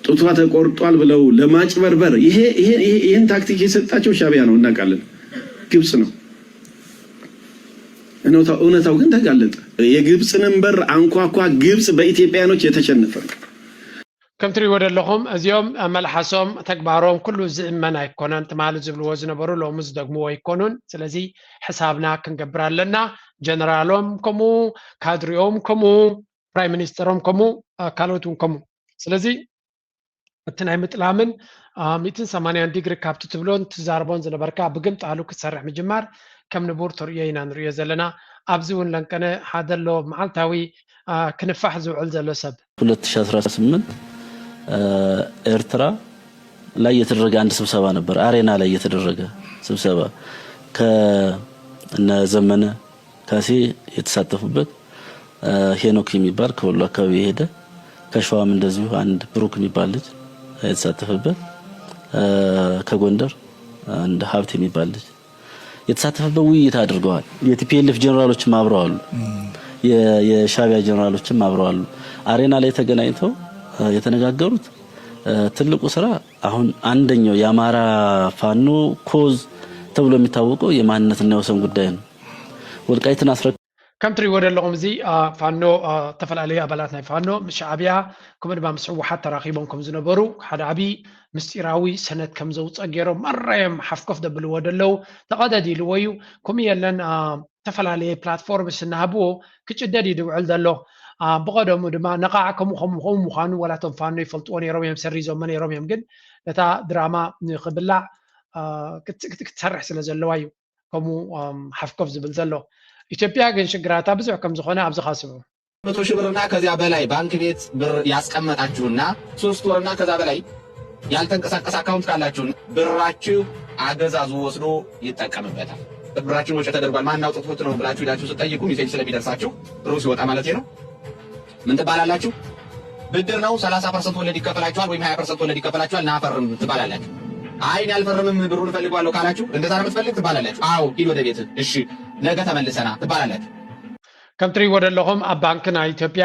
ጡቷ ተቆርጧል ብለው ለማጭበርበር ይሄ ይሄ ይሄ- ይህን ታክቲክ የሰጣቸው ሻቢያ ነው እናውቃለን። ግብጽ ነው። እውነታው እውነታው ግን ተጋለጠ። የግብጽንም በር አንኳኳ። ግብጽ በኢትዮጵያኖች የተሸነፈ ነው። ከም ትሪእዎ ዘለኹም እዚኦም መልሓሶም ተግባሮም ኩሉ ዝእመን ኣይኮነን። ትማሊ ዝብልዎ ዝነበሩ ሎሚ ዝደግምዎ ኣይኮኑን። ስለዚ ሕሳብና ክንገብር ኣለና። ጀነራሎም ከምኡ፣ ካድሪኦም ከምኡ፣ ፕራይም ሚኒስተሮም ከምኡ፣ ካልኦት እውን ከምኡ። ስለዚ እቲ ናይ ምጥላምን ሚእትን ሰማንያን ዲግሪ ካብቲ ትብሎን ትዛረቦን ዝነበርካ ብግምጣሉ ክትሰርሕ ምጅማር ከም ንቡር ተርእዮ ኢና ንርእዮ ዘለና። ኣብዚ እውን ለንቀነ ሓደ ኣሎ መዓልታዊ ክንፋሕ ዝውዕል ዘሎ ሰብ። ሁለት ሺ አስራ ስምንት ኤርትራ ላይ የተደረገ አንድ ስብሰባ ነበር። አሬና ላይ የተደረገ ስብሰባ ከነ ዘመነ ካሴ የተሳተፉበት፣ ሄኖክ የሚባል ከወሎ አካባቢ የሄደ፣ ከሸዋም እንደዚሁ አንድ ብሩክ የሚባል ልጅ የተሳተፈበት፣ ከጎንደር አንድ ሀብት የሚባል ልጅ የተሳተፈበት ውይይት አድርገዋል። የ ቲ ፒ ኤል ኤፍ ጀነራሎችም አብረው አሉ። የ- የሻቢያ ጀነራሎችም አብረው አሉ። አሬና ላይ ተገናኝተው የተነጋገሩት ትልቁ ስራ አሁን አንደኛው የአማራ ፋኖ ኮዝ ተብሎ የሚታወቀው የማንነትና የወሰን ጉዳይ ነው። ወልቃይትን አስረ ከም ትሪእዎ ዘለኹም እዚ ፋኖ ዝተፈላለዩ ኣባላት ናይ ፋኖ ምስ ሻዕብያ ከምኡ ድማ ምስ ህወሓት ተራኺቦም ከም ዝነበሩ ሓደ ዓብዪ ምስጢራዊ ሰነድ ከም ዘውፀእ ገይሮም መራዮም ሓፍኮፍ ዘብልዎ ዘለዉ ተቐደድ ኢልዎ እዩ። ከምኡ የለን ዝተፈላለየ ፕላትፎርም ስናሃብዎ ክጭደድ እዩ ዝውዕል ዘሎ። ብቐደሙ ድማ ነቓዕ ከምኡ ከምኡ ከምኡ ምዃኑ ዋላቶም ፋኖ ይፈልጥዎ ነይሮም እዮም ሰሪዞሞ ነይሮም እዮም ግን ነታ ድራማ ንክብላዕ ክትሰርሕ ስለ ዘለዋ እዩ። ከምኡ ሓፍኮፍ ዝብል ዘሎ። ኢትዮጵያ ግን ሽግራታ ብዙሕ ከም ዝኾነ ኣብዚ ካስቡ። መቶ ሺህ ብርና ከዚያ በላይ ባንክ ቤት ብር ያስቀመጣችሁና ሶስት ወርና ከዛ በላይ ያልተንቀሳቀስ አካውንት ካላችሁ ብራችሁ አገዛዙ ወስዶ ይጠቀምበታል። ብራችን ወጪ ተደርጓል ማን አውጥቶት ነው ብላችሁ ሄዳችሁ ስትጠይቁ ሚሴጅ ስለሚደርሳችሁ ብሩ ሲወጣ ማለት ነው። ምን ትባላላችሁ? ብድር ነው ሰላሳ ፐርሰንት ወለድ ይከፈላችኋል ወይም ሃያ ፐርሰንት ወለድ ይከፈላችኋል ና ፈርም ትባላላችሁ። አይ እኔ አልፈርምም ብሩን እፈልገዋለሁ ካላችሁ እንደዛ ነው የምትፈልግ ትባላላችሁ። አዎ ሂድ ወደ ቤት እሺ ነገ ተመልሰና ትባላላችሁ። ከም ትሪእዎ ዘለኹም ኣብ ባንክና ኢትዮጵያ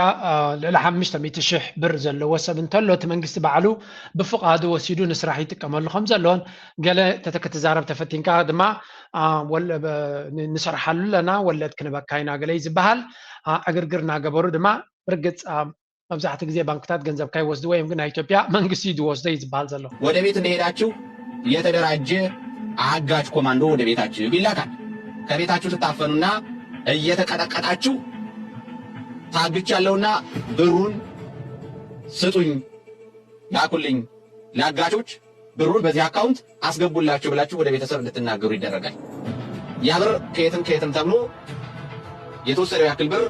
ልዕሊ ሓሙሽተ ሚእቲ ሽሕ ብር ዘለዎ ሰብ እንተሎ እቲ መንግስቲ ባዕሉ ብፍቓዱ ወሲዱ ንስራሕ ይጥቀመሉ ከም ዘሎን ገለ ተተክትዛረብ ተፈቲንካ ድማ ንሰርሓሉ ኣለና ወለድ ክንበካ ኢና ገለ ዝበሃል ዕግርግር እናገበሩ ድማ ብርግፅ መብዛሕቲ ግዜ ባንክታት ገንዘብካ ይወስድዎ እዮም ግን ናይ ኢትዮጵያ መንግስቲ እዩ ዝወስዶ እዩ ዝበሃል ዘሎ። ወደ ቤት እንደሄዳችሁ የተደራጀ አጋች ኮማንዶ ወደ ቤታችሁ ይላካል። ከቤታችሁ ትታፈኑና እየተቀጠቀጣችሁ ታግቻለሁና ብሩን ስጡኝ ላኩልኝ ለአጋቾች ብሩን በዚህ አካውንት አስገቡላቸው ብላችሁ ወደ ቤተሰብ እንድትናገሩ ይደረጋል። ያ ብር ከየትም ከየትም ተብሎ የተወሰደው ያክል ብር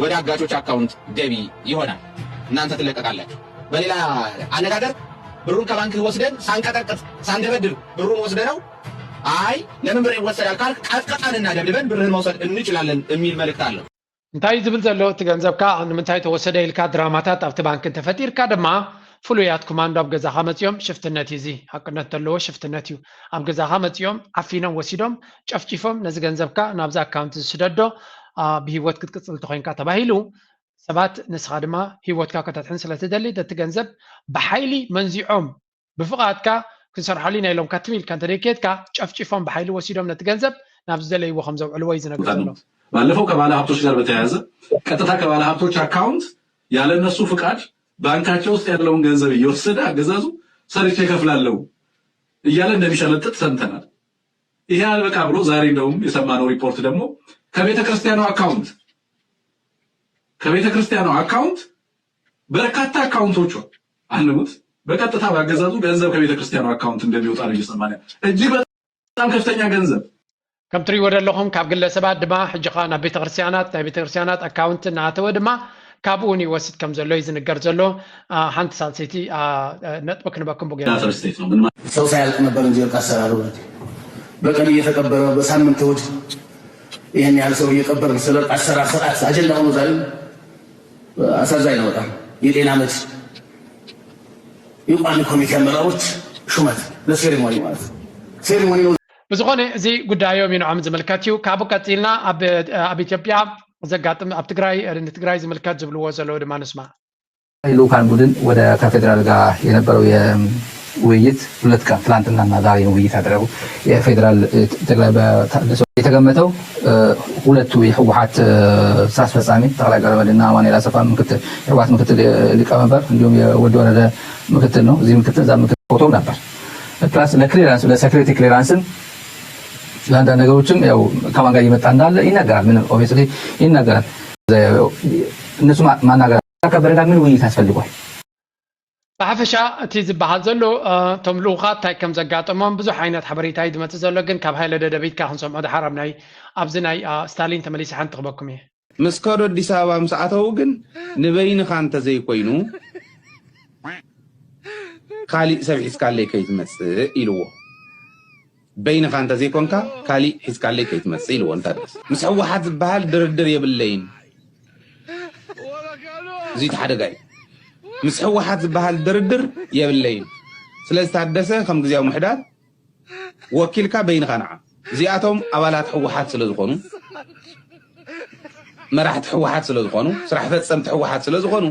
ወደ አጋቾች አካውንት ገቢ ይሆናል። እናንተ ትለቀቃላችሁ። በሌላ አነጋገር ብሩን ከባንክ ወስደን ሳንቀጠቅጥ ሳንደበድብ ብሩን ወስደነው አይ ለምን ብሬ ይወሰዳል ካልክ ቀጥቅጠንና ደብድበን ብርህን መውሰድ እንችላለን የሚል መልእክት አለው። እንታይ ዝብል ዘሎ እቲ ገንዘብካ ንምንታይ ተወሰደ ኢልካ ድራማታት ኣብቲ ባንክ እንተፈጢርካ ድማ ፍሉያት ኮማንዶ ኣብ ገዛኻ መፂኦም ሽፍትነት እዩ እዚ ሓቅነት ዘለዎ ሽፍትነት እዩ ኣብ ገዛኻ መፂኦም ዓፊኖም ወሲዶም ጨፍጪፎም ነዚ ገንዘብካ ናብዚ ኣካውንት ዝስደዶ ብሂወት ክትቅፅል ተኮይንካ ተባሂሉ ሰባት ንስኻ ድማ ሂወትካ ከተድሕን ስለትደሊ ነቲ ገንዘብ ብሓይሊ መንዚዖም ብፍቓድካ ክንሰርሓሉ ኢና ኢሎምካ ትም ኢልካ እንተደይከድካ ጨፍጪፎም ብሓይሊ ወሲዶም ነቲ ገንዘብ ናብ ዝደለይዎ ከም ዘውዕልዎ እዩ ዝነግር ዘሎ። ባለፈው ከባለ ሀብቶች ጋር በተያያዘ ቀጥታ ከባለ ሀብቶች አካውንት ያለ እነሱ ፍቃድ ባንካቸው ውስጥ ያለውን ገንዘብ እየወሰደ አገዛዙ ሰርቼ እከፍላለሁ እያለ እንደሚሸመጥጥ ሰምተናል። ይሄ አልበቃ ብሎ ዛሬ እንደውም የሰማነው ሪፖርት ደግሞ ከቤተ ክርስቲያኑ አካውንት ከቤተ ክርስቲያኑ አካውንት በርካታ አካውንቶቹ አንሙት በቀጥታ ባገዛዙ ገንዘብ ከቤተ ክርስቲያኑ አካውንት እንደሚወጣ ነው እየሰማን ያለ። እጅግ በጣም ከፍተኛ ገንዘብ። ከም ትሪእዎ ዘለኹም ካብ ግለሰባት ድማ ሕጂ ኸዓ ናብ ቤተክርስትያናት ናይ ቤተክርስትያናት ኣካውንት እናኣተወ ድማ ካብኡ እውን ይወስድ ከም ዘሎ እዩ ዝንገር ዘሎ። ሓንቲ ሳልሰይቲ ነጥቢ ክንበኩም ብጌ ሰው ሳያልቅ ነበር እንጂ እርቅ አሰራሩ። በቀን እየተቀበረ በሳምንት እሑድ ይህን ያህል ሰው እየቀበርን ስለ እርቅ አሰራር ስርዓት አጀንዳ ሆኖ ዛሬ አሳዛኝ ነው በጣም። የጤና መድ የቋሚ ኮሚቴ አመራሮች ሹመት ለሴሪሞኒ ማለት ነው። ሴሪሞኒ ነው። ብዝኾነ እዚ ጉዳዮም እዩ ንዖም ዝምልከት እዩ። ካብኡ ቀፂልና ኣብ ኢትዮጵያ ዘጋጥም ኣብ ትግራይ ንትግራይ ዝምልከት ዝብልዎ ዘለዉ ድማ ንስማ። ልኡካን ቡድን ወደ ከፌዴራል ጋር የነበረው ውይይት ሁለት ቀን ትላንትናና ዛሬ ውይይት አደረጉ። የፌዴራል ጠቅላይ የተገመተው ሁለቱ የህወሀት ስራ አስፈጻሚ ጠቅላይ ገብረመድህንና አማኑኤል አሰፋ ምክትል የህወሀት ምክትል ሊቀመንበር እንዲሁም የወዲ ወረደ ምክትል ነው። እዚህ ምክትል እዛ ምክትል ፎቶ ነበር። ፕላስ ለክሊራንስ ለሴኩሪቲ ክሊራንስም ለአንዳንድ ነገሮችም ያው ከማን ጋር እየመጣ እንዳለ ይነገራል። ምንም ኦብቪየስሊ ይነገራል። እነሱ ማናገር ከበደ ጋር ምን ውይይት አስፈልጓል? ብሓፈሻ እቲ ዝበሃል ዘሎ እቶም ልኡኻት እንታይ ከም ዘጋጠሞም ብዙሕ ዓይነት ሓበሬታ እዩ ዝመፅእ ዘሎ፣ ግን ካብ ሃይለ ደደቢትካ ክንሰምዖ ድሓር ኣብ ናይ ኣብዚ ናይ ስታሊን ተመሊሰ ሓንቲ ክበኩም እየ። ምስ ከዶ ኣዲስ ኣበባ ምስ ኣተው ግን ንበይንኻ እንተዘይኮይኑ ካሊእ ሰብ ሒዝካለይ ከይትመፅእ ኢልዎ። በይንኻ እንተዘይኮንካ ካሊእ ሒዝካለይ ከይትመፅእ ኢልዎ። ንታደሰ ምስ ህወሓት ዝበሃል ድርድር የብለይን። እዚ እቲ ሓደጋ እዩ። ምስ ህወሓት ዝበሃል ድርድር የብለይን። ስለዚ ታደሰ ከም ግዜያዊ ምሕዳር ወኪልካ በይንኻ ንዓ። እዚኣቶም ኣባላት ህወሓት ስለ ዝኾኑ፣ መራሕቲ ህወሓት ስለ ዝኾኑ፣ ስራሕ ፈፀምቲ ህወሓት ስለ ዝኾኑ፣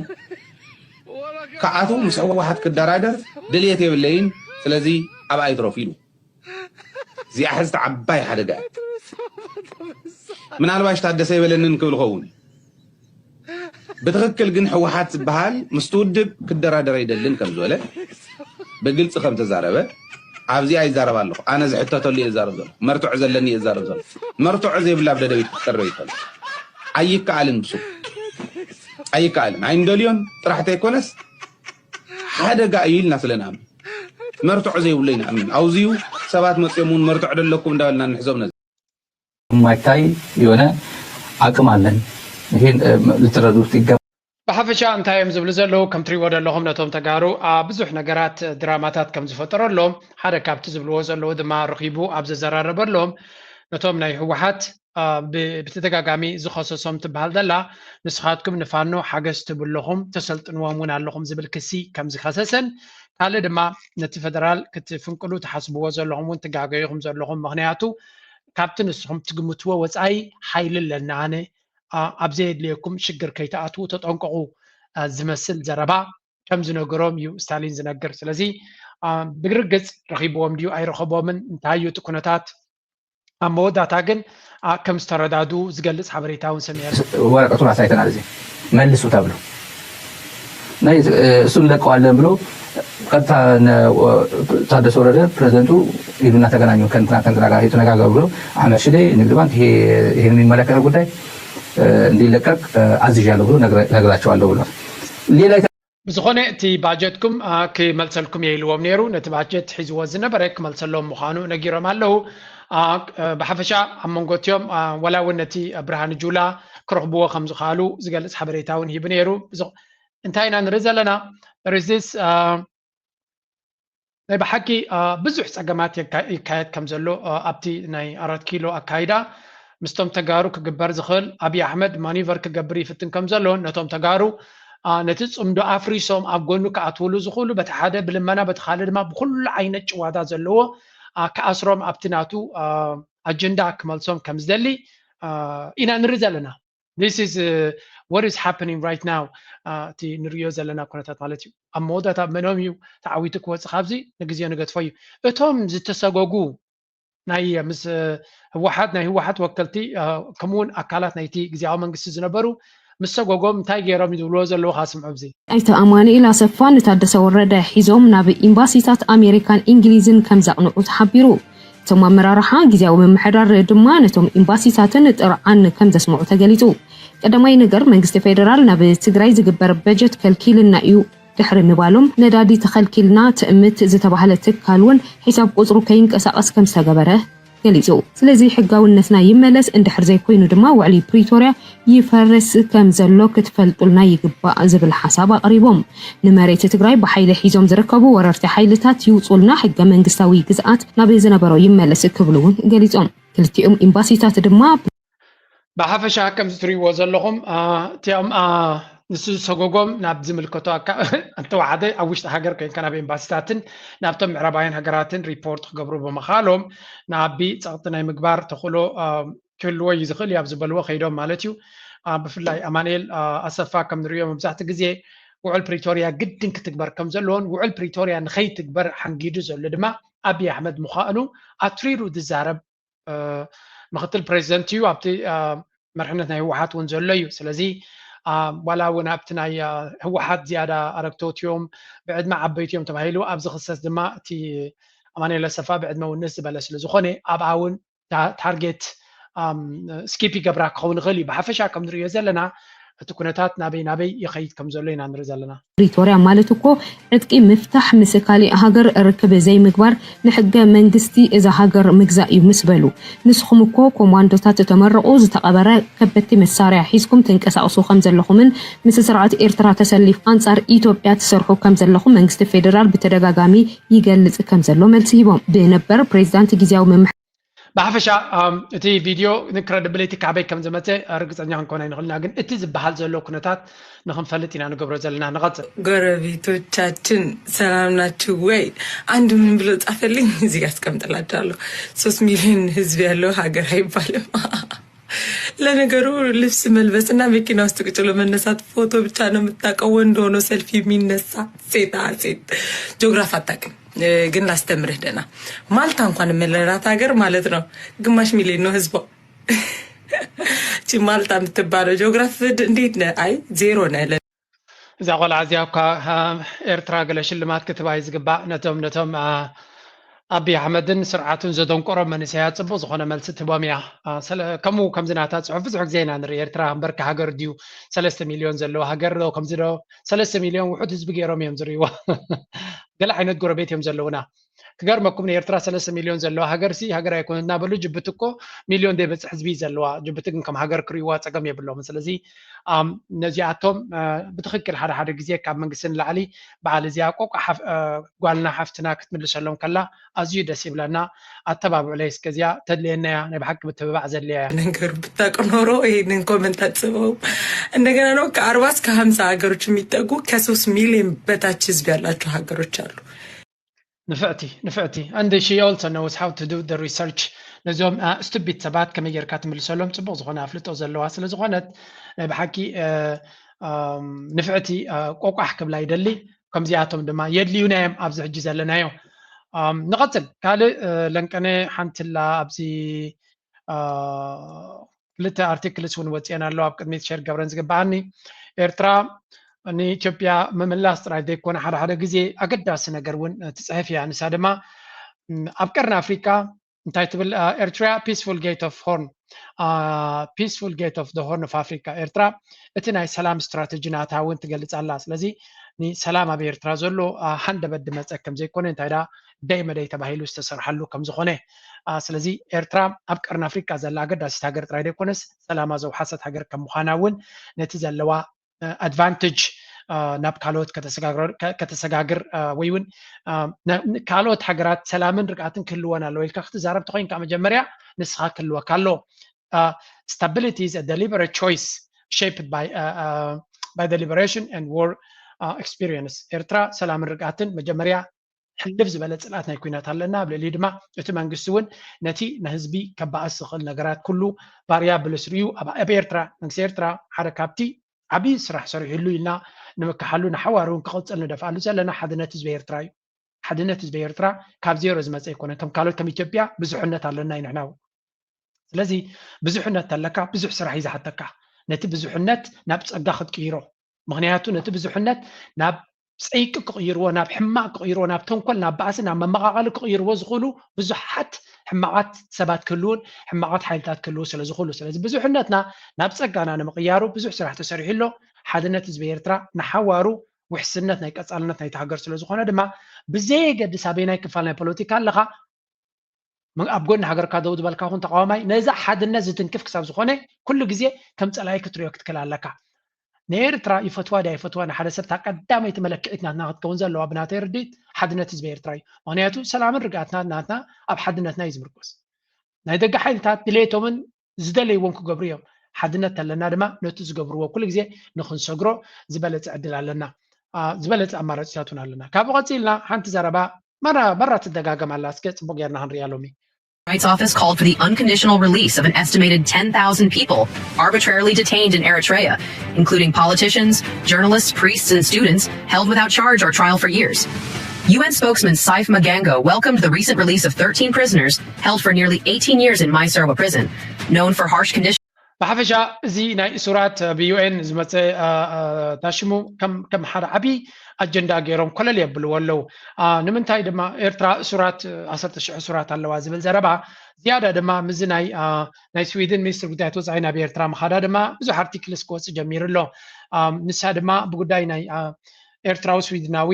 ክኣትዉ ምስ ህወሓት ክደራደር ድልየት የብለይን። ስለዚ ኣብኣ ይትረፉ ኢሉ። እዚኣ ሕዝቲ ዓባይ ሓደጋ እያ። ምናልባሽ ታደሰ ይበለንን ክብል ኸውን። ብትኽክል ግን ህወሓት ዝበሃል ምስቲ ውድብ ክደራደር ኣይደልን ከም ዝበለ ብግልፂ ከም ተዛረበ ኣብዚኣ ይዛረብ ኣለኹ። ኣነ ዝሕተተሉ እየ ዝዛረብ ዘሎ፣ መርትዖ ዘለኒ እየ ዝዛረብ ዘሎ። መርትዖ ዘይብላ ኣብ ደደቢት ክትቀርብ ይከል ኣይከኣልን። ብሱ ኣይከኣልን። ኣይንደልዮን ጥራሕ ተይኮነስ ሓደጋ እዩ ኢልና ስለ ንኣምን፣ መርትዖ ዘይብሎ ይንኣምን። ኣውዚዩ ሰባት መፅኦም እውን መርትዖ ደለኩም እንዳበልና ንሕዞም ነዚ። የማይታይ የሆነ አቅም አለን። ይሄን ልትረዱት ይገባል። ብሓፈሻ እንታይ እዮም ዝብሉ ዘለዉ? ከም ትሪእዎ ዘለኹም ነቶም ተጋሩ ብዙሕ ነገራት ድራማታት ከም ዝፈጠረሎም ሓደ ካብቲ ዝብልዎ ዘለዉ ድማ ረኺቡ ኣብ ዘዘራረበሎም ነቶም ናይ ህወሓት ብተደጋጋሚ ዝኸሰሶም ትበሃል ዘላ ንስኻትኩም ንፋኖ ሓገዝ ትብለኹም ተሰልጥንዎም እውን ኣለኹም ዝብል ክሲ ከም ዝኸሰሰን ካልእ ድማ ነቲ ፈደራል ክትፍንቅሉ ትሓስብዎ ዘለኹም እውን ትጋገዩኹም ዘለኹም ምክንያቱ ካብቲ ንስኹም ትግምትዎ ወፃኢ ሓይሊ ኣለና ኣነ ኣብ ዘየድልየኩም ሽግር ከይትኣትዉ ተጠንቀቑ ዝመስል ዘረባ ከም ዝነገሮም እዩ ስታሊን ዝነግር። ስለዚ ብርግፅ ረኺብዎም ድዩ ኣይረኸቦምን እንታይ እዩ እቲ ኩነታት ኣብ መወዳእታ ግን ከም ዝተረዳዱ ዝገልፅ ሓበሬታ እውን ሰሚዐ። ወረቀቱን አሳይተናል። እዚ መልሱ ተብሎ ናይ እሱን ለቀዋለን ብሎ ቀጥታ ታደሰ ወረደ ፕሬዚደንቱ ሂዱና ተገናኙ ከንትና ከንትና ጋር ተነጋገሩ ብሎ አህመድ ሽዴ ንግድ ባንክ ይሄ ይሄን የሚመለከተው ጉዳይ እንዲለቀቅ አዝዣለሁ ብሎ ነግራቸዋለሁ ብሎ ሌላ ብዝኾነ እቲ ባጀትኩም ክመልሰልኩም እየ ኢልዎም ነይሩ። ነቲ ባጀት ሒዝዎ ዝነበረ ክመልሰሎም ምዃኑ ነጊሮም ኣለዉ። ብሓፈሻ ኣብ መንጎ እቲኦም ወላ እውን ነቲ ብርሃን ጁላ ክረኽብዎ ከም ዝኽኣሉ ዝገልፅ ሓበሬታ እውን ሂቡ ነይሩ። እንታይ ኢና ንርኢ ዘለና ሪዚስ ናይ ብሓቂ ብዙሕ ፀገማት ይካየድ ከም ዘሎ ኣብቲ ናይ ኣራት ኪሎ ኣካይዳ ምስቶም ተጋሩ ክግበር ዝኽእል ኣብይ ኣሕመድ ማኒቨር ክገብር ይፍትን ከም ዘሎ ነቶም ተጋሩ ነቲ ፅምዶ ኣፍሪሶም ኣብ ጎኑ ክኣትውሉ ዝኽእሉ በቲ ሓደ ብልመና በቲ ካልእ ድማ ብኩሉ ዓይነት ጭዋዳ ዘለዎ ክኣስሮም ኣብቲ ናቱ ኣጀንዳ ክመልሶም ከም ዝደሊ ኢና ንርኢ ዘለና። This is what is happening right now እቲ ንሪኦ ዘለና ኩነታት ማለት እዩ። ኣብ መወዳእታ መኖም እዩ ተዓዊቱ ክወፅእ ካብዚ ንግዜ ንገድፎ እዩ። እቶም ዝተሰጎጉ ናይ ምስ ህወሓት ናይ ህወሓት ወከልቲ ከምኡውን ኣካላት ናይቲ ግዜያዊ መንግስቲ ዝነበሩ ምስ ሰጎጎም እንታይ ገይሮም ዝብልዎ ዘለዉ ካስምዑ ኣብዚ። ኣይተ ኣማኑኤል ኣሰፋ ንታደሰ ወረደ ሒዞም ናብ ኢምባሲታት ኣሜሪካን እንግሊዝን ከም ዘቕንዑ ተሓቢሩ። እቶም ኣመራርሓ ግዝያዊ ምምሕዳር ድማ ነቶም ኤምባሲታትን ጥርዓን ከም ዘስምዑ ተገሊጹ። ቀዳማይ ነገር መንግስቲ ፌደራል ናብ ትግራይ ዝግበር በጀት ከልኪልና እዩ ድሕሪ ምባሎም፣ ነዳዲ ተኸልኪልና ትእምት ዝተባህለ ትካል እውን ሒሳብ ቁፅሩ ከይንቀሳቐስ ከም ዝተገበረ ገሊጹ። ስለዚ ሕጋውነትና ይመለስ፣ እንድሕር ዘይኮይኑ ድማ ውዕሊ ፕሪቶርያ ይፈርስ ከም ዘሎ ክትፈልጡልና ይግባእ ዝብል ሓሳብ ኣቕሪቦም። ንመሬት ትግራይ ብሓይሊ ሒዞም ዝርከቡ ወረርቲ ሓይልታት ይውፁልና፣ ሕገ መንግስታዊ ግዝኣት ናብ ዝነበሮ ይመለስ ክብሉ እውን ገሊጾም። ክልቲኦም ኤምባሲታት ድማ ብሓፈሻ ከምዚ ትሪእዎ ዘለኹም እቲኦም ንሱ ዝሰጎጎም ናብ ዝምልከቶ እንተወሓደ ኣብ ውሽጢ ሃገር ኮይንካ ናብ ኤምባሲታትን ናብቶም ምዕራባውያን ሃገራትን ሪፖርት ክገብሩ ብምኻሎም ንኣቢ ፀቕጢ ናይ ምግባር ተኽእሎ ክህልዎ እዩ ዝኽእል እዩ ኣብ ዝበልዎ ከይዶም ማለት እዩ። ብፍላይ ኣማንኤል ኣሰፋ ከም ንሪኦ መብዛሕትኡ ግዜ ውዕል ፕሪቶርያ ግድን ክትግበር ከም ዘለዎን ውዕል ፕሪቶርያ ንኸይትግበር ሓንጊዱ ዘሎ ድማ ኣብይ ኣሕመድ ምዃኑ ኣትሪሩ ዝዛረብ ምክትል ፕሬዚደንት እዩ። ኣብቲ መርሕነት ናይ ህወሓት እውን ዘሎ እዩ። ስለዚ ዋላ እውን ኣብቲ ናይ ህወሓት ዝያዳ ኣረግቶት እዮም፣ ብዕድመ ዓበይቲ እዮም ተባሂሉ። ኣብዚ ክሰት ድማ እቲ ኣማኑኤል ኣሰፋ ብዕድመ እውን ንእስ ዝበለ ስለ ዝኾነ ኣብኣ እውን ታርጌት ስኪፕ ይገብራ ክኸውን ይኽእል እዩ። ብሓፈሻ ከም ንሪኦ ዘለና እቲ ኩነታት ናበይ ናበይ ይኸይድ ከም ዘሎ ኢና ንርኢ ዘለና። ፕሪቶርያ ማለት እኮ ዕጥቂ ምፍታሕ፣ ምስ ካሊእ ሃገር ርክብ ዘይምግባር፣ ንሕገ መንግስቲ እዛ ሃገር ምግዛእ እዩ ምስ በሉ፣ ንስኹም እኮ ኮማንዶታት ተመረቑ፣ ዝተቐበረ ከበድቲ መሳርያ ሒዝኩም ትንቀሳቕሱ ከም ዘለኹምን ምስ ስርዓት ኤርትራ ተሰሊፍ ኣንጻር ኢትዮጵያ ትሰርሑ ከም ዘለኹም መንግስቲ ፌደራል ብተደጋጋሚ ይገልጽ ከም ዘሎ መልሲ ሂቦም። ብነበር ፕሬዚዳንት ግዝያዊ ምምሕ ብሓፈሻ እቲ ቪድዮ ንክረዲብሊቲ ካበይ ከም ዝመፀ ርግፀኛ ክንኮን ኣይንኽእልና፣ ግን እቲ ዝበሃል ዘሎ ኩነታት ንክንፈልጥ ኢና ንገብሮ ዘለና። ንቐፅል። ጎረቤቶቻችን ሰላም ናችሁ ወይ? አንድ ምን ብሎ ጻፈልኝ እዚህ ያስቀምጥላችኋለሁ። ሶስት ሚሊዮን ህዝብ ያለው ሀገር አይባልም። ለነገሩ ልብስ መልበስና መኪና ውስጥ ቁጭ ብሎ መነሳት ፎቶ ብቻ ነው የምታውቀው። ወንድ ሆኖ ሰልፊ የሚነሳ ሴት አ ሴት ጂኦግራፍ አታውቅም። ግን ላስተምርህ ደና ማልታ እንኳን የምንላት ሀገር ማለት ነው ግማሽ ሚሊዮን ነው ህዝቧ። እቺ ማልታ የምትባለው ጂኦግራፍ እንዴት ነህ? አይ ዜሮ ነህ። እዛ ቆልዓ እዚኣ እኳ ኤርትራ ገለ ሽልማት ክትባ እዩ ዝግባእ ነቶም ነቶም ኣብይ ኣሕመድን ስርዓቱን ዘደንቆሮም መንእሰያት ጽቡቅ ዝኾነ መልሲ ትህቦም እያ። ከምኡ ከምዚ ናታ ጽሑፍ ብዙሕ ግዜ ኢና ንርኢ። ኤርትራ እምበርካ ሃገር ድዩ? ሰለስተ ሚልዮን ዘለዎ ሃገር ዶ? ከምዚ ዶ? ሰለስተ ሚልዮን ውሑድ ህዝቢ ገይሮም እዮም ዝርእይዋ። ገለ ዓይነት ጎረቤት እዮም ዘለውና። ክገርመኩም ንኤርትራ ሰለስተ ሚልዮን ዘለዋ ሃገር ሲ ሃገር ኣይኮነ እናበሉ ጅቡቲ እኮ ሚልዮን ዘይበፅሕ ህዝቢ ዘለዋ። ጅቡቲ ግን ከም ሃገር ክርእይዋ ፀገም የብሎም። ስለዚ ነዚኣቶም ብትክክል ሓደ ሓደ ግዜ ካብ መንግስቲ ንላዕሊ በዓል እዚኣ ቆቋ ጓልና ሓፍትና ክትምልሰሎም ከላ ኣዝዩ ደስ ይብለና። ኣተባብዑለይ እስከ እዚኣ ተድልየና እያ። ናይ ብሓቂ ምትብባዕ ዘድልያ እያ። ነገር ብታውቅ ኖሮ ይህንን ኮመንት አትጽፈውም። እንደገና ነው ከአርባ እስከ ሀምሳ ሀገሮች የሚጠጉ ከሶስት ሚሊዮን በታች ህዝብ ያላቸው ሀገሮች አሉ። ንፍዕቲ ንፍዕቲ and she also knows how to do the research። ነዚኦም ስቱቢት ሰባት ከመይ ጌርካ ትምልሰሎም ጽቡቅ ዝኾነ ኣፍልጦ ዘለዋ ስለ ዝኾነት ናይ ብሓቂ ንፍዕቲ ቆቋሕ ክብላ ይደሊ። ከምዚኣቶም ድማ የድልዩና እዮም ኣብዚ ሕጂ ዘለናዮ። ንቐጽል ካልእ ለንቀነ ሓንትላ ኣብዚ ክልተ ኣርቲክልስ እውን ወፅኤን ኣለዋ ኣብ ቅድሚት ሸር ገብረን ዝግበኣኒ። ኤርትራ ንኢትዮጵያ ምምላስ ጥራይ ዘይኮነ ሓደ ሓደ ግዜ ኣገዳሲ ነገር እውን ትፅሕፍ እያ። ንሳ ድማ ኣብ ቀርኒ ኣፍሪካ እንታይ ትብል? ኤርትራ peaceful gate of horn, peaceful gate of the horn of Africa. ኤርትራ እቲ ናይ ሰላም ስትራተጂ ናታ እውን ትገልፅ ኣላ። ስለዚ ንሰላም ኣብ ኤርትራ ዘሎ ሃንደበት ድመፀ ከም ዘይኮነ እንታይ ዳ ደይ መደይ ተባሂሉ ዝተሰርሓሉ ከም ዝኾነ ስለዚ ኤርትራ ኣብ ቀርኒ ኣፍሪካ ዘላ ኣገዳሲት ሃገር ጥራይ ዘይኮነስ ሰላማ ዘውሓሰት ሃገር ከም ምዃና እውን ነቲ ዘለዋ ኣድቫንቴጅ ናብ ካልኦት ከተሰጋግር ወይ እውን ካልኦት ሃገራት ሰላምን ርግኣትን ክህልወን ኣለዎ ኢልካ ክትዛረብ ተኮይንካ መጀመርያ ንስኻ ክህልወካ ኣለዎ። Stability is a deliberate choice shaped by, uh, uh, by deliberation and war uh, experience. ኤርትራ ሰላምን ርግኣትን መጀመርያ ሕልፍ ዝበለ ፅልኣት ናይ ኩናት ኣለና ኣብ ልዕሊ ድማ እቲ መንግስቲ እውን ነቲ ንህዝቢ ከባእስ ዝኽእል ነገራት ኩሉ ቫሪያብልስ ርእዩ ኣብ ኤርትራ መንግስቲ ኤርትራ ሓደ ካብቲ ዓብዪ ስራሕ ሰሪሕሉ ኢልና ንምክሓሉ ንሓዋር እውን ክቕፅል ንደፍኣሉ ዘለና ሓድነት ህዝቢ ኤርትራ እዩ። ሓድነት ህዝቢ ኤርትራ ካብ ዜሮ ዝመፀ ኣይኮነን። ከም ካልኦት ከም ኢትዮጵያ ብዙሕነት ኣለና እዩ ንሕና እውን ስለዚ ብዙሕነት ተለካ ብዙሕ ስራሕ እዩ ዝሓተካ። ነቲ ብዙሕነት ናብ ፀጋ ክትቅይሮ ምክንያቱ ነቲ ብዙሕነት ናብ ጸይቂ ክቕይርዎ፣ ናብ ሕማቕ ክቕይርዎ፣ ናብ ተንኮል፣ ናብ ባእሲ፣ ናብ መመቓቐሊ ክቕይርዎ ዝኽእሉ ብዙሓት ሕማቓት ሰባት ክህልውን ሕማቓት ሓይልታት ክህልው ስለ ዝኽእሉ፣ ስለዚ ብዙሕነትና ናብ ጸጋና ንምቕያሩ ብዙሕ ስራሕ ተሰሪሑ ኣሎ። ሓድነት ህዝቢ ኤርትራ ንሓዋሩ ውሕስነት ናይ ቀጻልነት ናይቲ ሃገር ስለ ዝኾነ ድማ ብዘየገድስ ኣበየናይ ክፋል ናይ ፖለቲካ ኣለኻ፣ ኣብ ጎኒ ሃገርካ ደው ዝበልካ ኹን ተቃዋማይ ነዛ ሓድነት ዝትንክፍ ክሳብ ዝኾነ ኩሉ ግዜ ከም ጸላኢ ክትሪኦ ክትክእል ኣለካ። ንኤርትራ ይፈትዋ ድያ ይፈትዋ ንሓደ ሰብ እታ ቀዳመይቲ መለክዒት ናትና ክትከውን ዘለዋ ብናተይ ርድኢት ሓድነት ህዝቢ ኤርትራ እዩ። ምክንያቱ ሰላምን ርግኣትና ናትና ኣብ ሓድነትና እዩ ዝምርኮስ። ናይ ደገ ሓይልታት ድሌቶምን ዝደለይዎም ክገብሩ እዮም። ሓድነት ተለና ድማ ነቲ ዝገብርዎ ኩሉ ግዜ ንክንሰግሮ ዝበለጸ ዕድል ኣለና። ዝበለጸ ኣማራጺታት እውን ኣለና። ካብኡ ቀጺልና ሓንቲ ዘረባ መራ መራ ትደጋገም ኣላ። እስከ ጽቡቅ ጌርና ክንሪኣ ሎሚ። Rights Office called for the unconditional release of an estimated ten thousand people arbitrarily detained in Eritrea, including politicians, journalists, priests, and students held without charge or trial for years. U N spokesman Saif Magango welcomed the recent release of thirteen prisoners held for nearly eighteen years in Maiserwa prison, known for harsh conditions. ብሓፈሻ እዚ ናይ እሱራት ብዩ ኤን ዝመፀ ታሽሙ ከም ሓደ ዓብዪ ኣጀንዳ ገይሮም ኮለል የብልዎ ኣለዉ። ንምንታይ ድማ ኤርትራ እሱራት ዓሰርተ ሽሕ እሱራት ኣለዋ ዝብል ዘረባ ዝያዳ ድማ ምዚ ናይ ናይ ስዊድን ሚኒስትር ጉዳያት ወፃኢ ናብ ኤርትራ ምኻዳ ድማ ብዙሕ ኣርቲክልስ ክወፅእ ጀሚሩ ኣሎ። ንሳ ድማ ብጉዳይ ናይ ኤርትራዊ ስዊድናዊ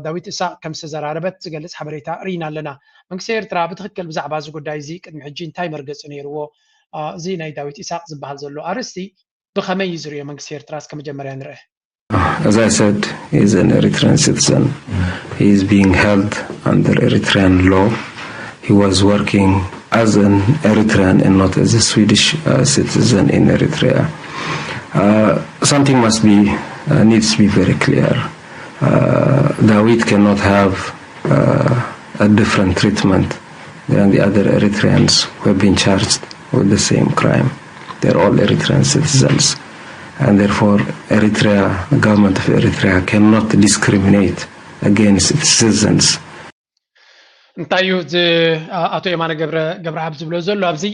ዳዊት ኢሳቅ ከም ዝተዘራረበት ዝገልጽ ሓበሬታ ርኢና ኣለና። መንግስቲ ኤርትራ ብትኽክል ብዛዕባ እዚ ጉዳይ እዚ ቅድሚ ሕጂ እንታይ መርገጺ ነይርዎ? እዚ ናይ ዳዊት ኢሳቅ ዝበሃል ዘሎ ኣርእስቲ ብኸመይ እዩ ዝርእዮ መንግስቲ ኤርትራ? እስከ መጀመርያ ንርአ። As I said, he is an Eritrean citizen. He is being held under Eritrean law. He was working as an Eritrean and not as a Swedish uh, citizen in Eritrea. Uh, something must be uh, needs to be very clear. Uh, Dawit cannot have uh, a different treatment than the other Eritreans who have been charged with the same crime. They're all Eritrean citizens, and therefore Eritrea, the government of Eritrea cannot discriminate against its citizens. እንታይ እዩ ኣቶ የማነ ገብረኣብ ዝብሎ ዘሎ ኣብዚ?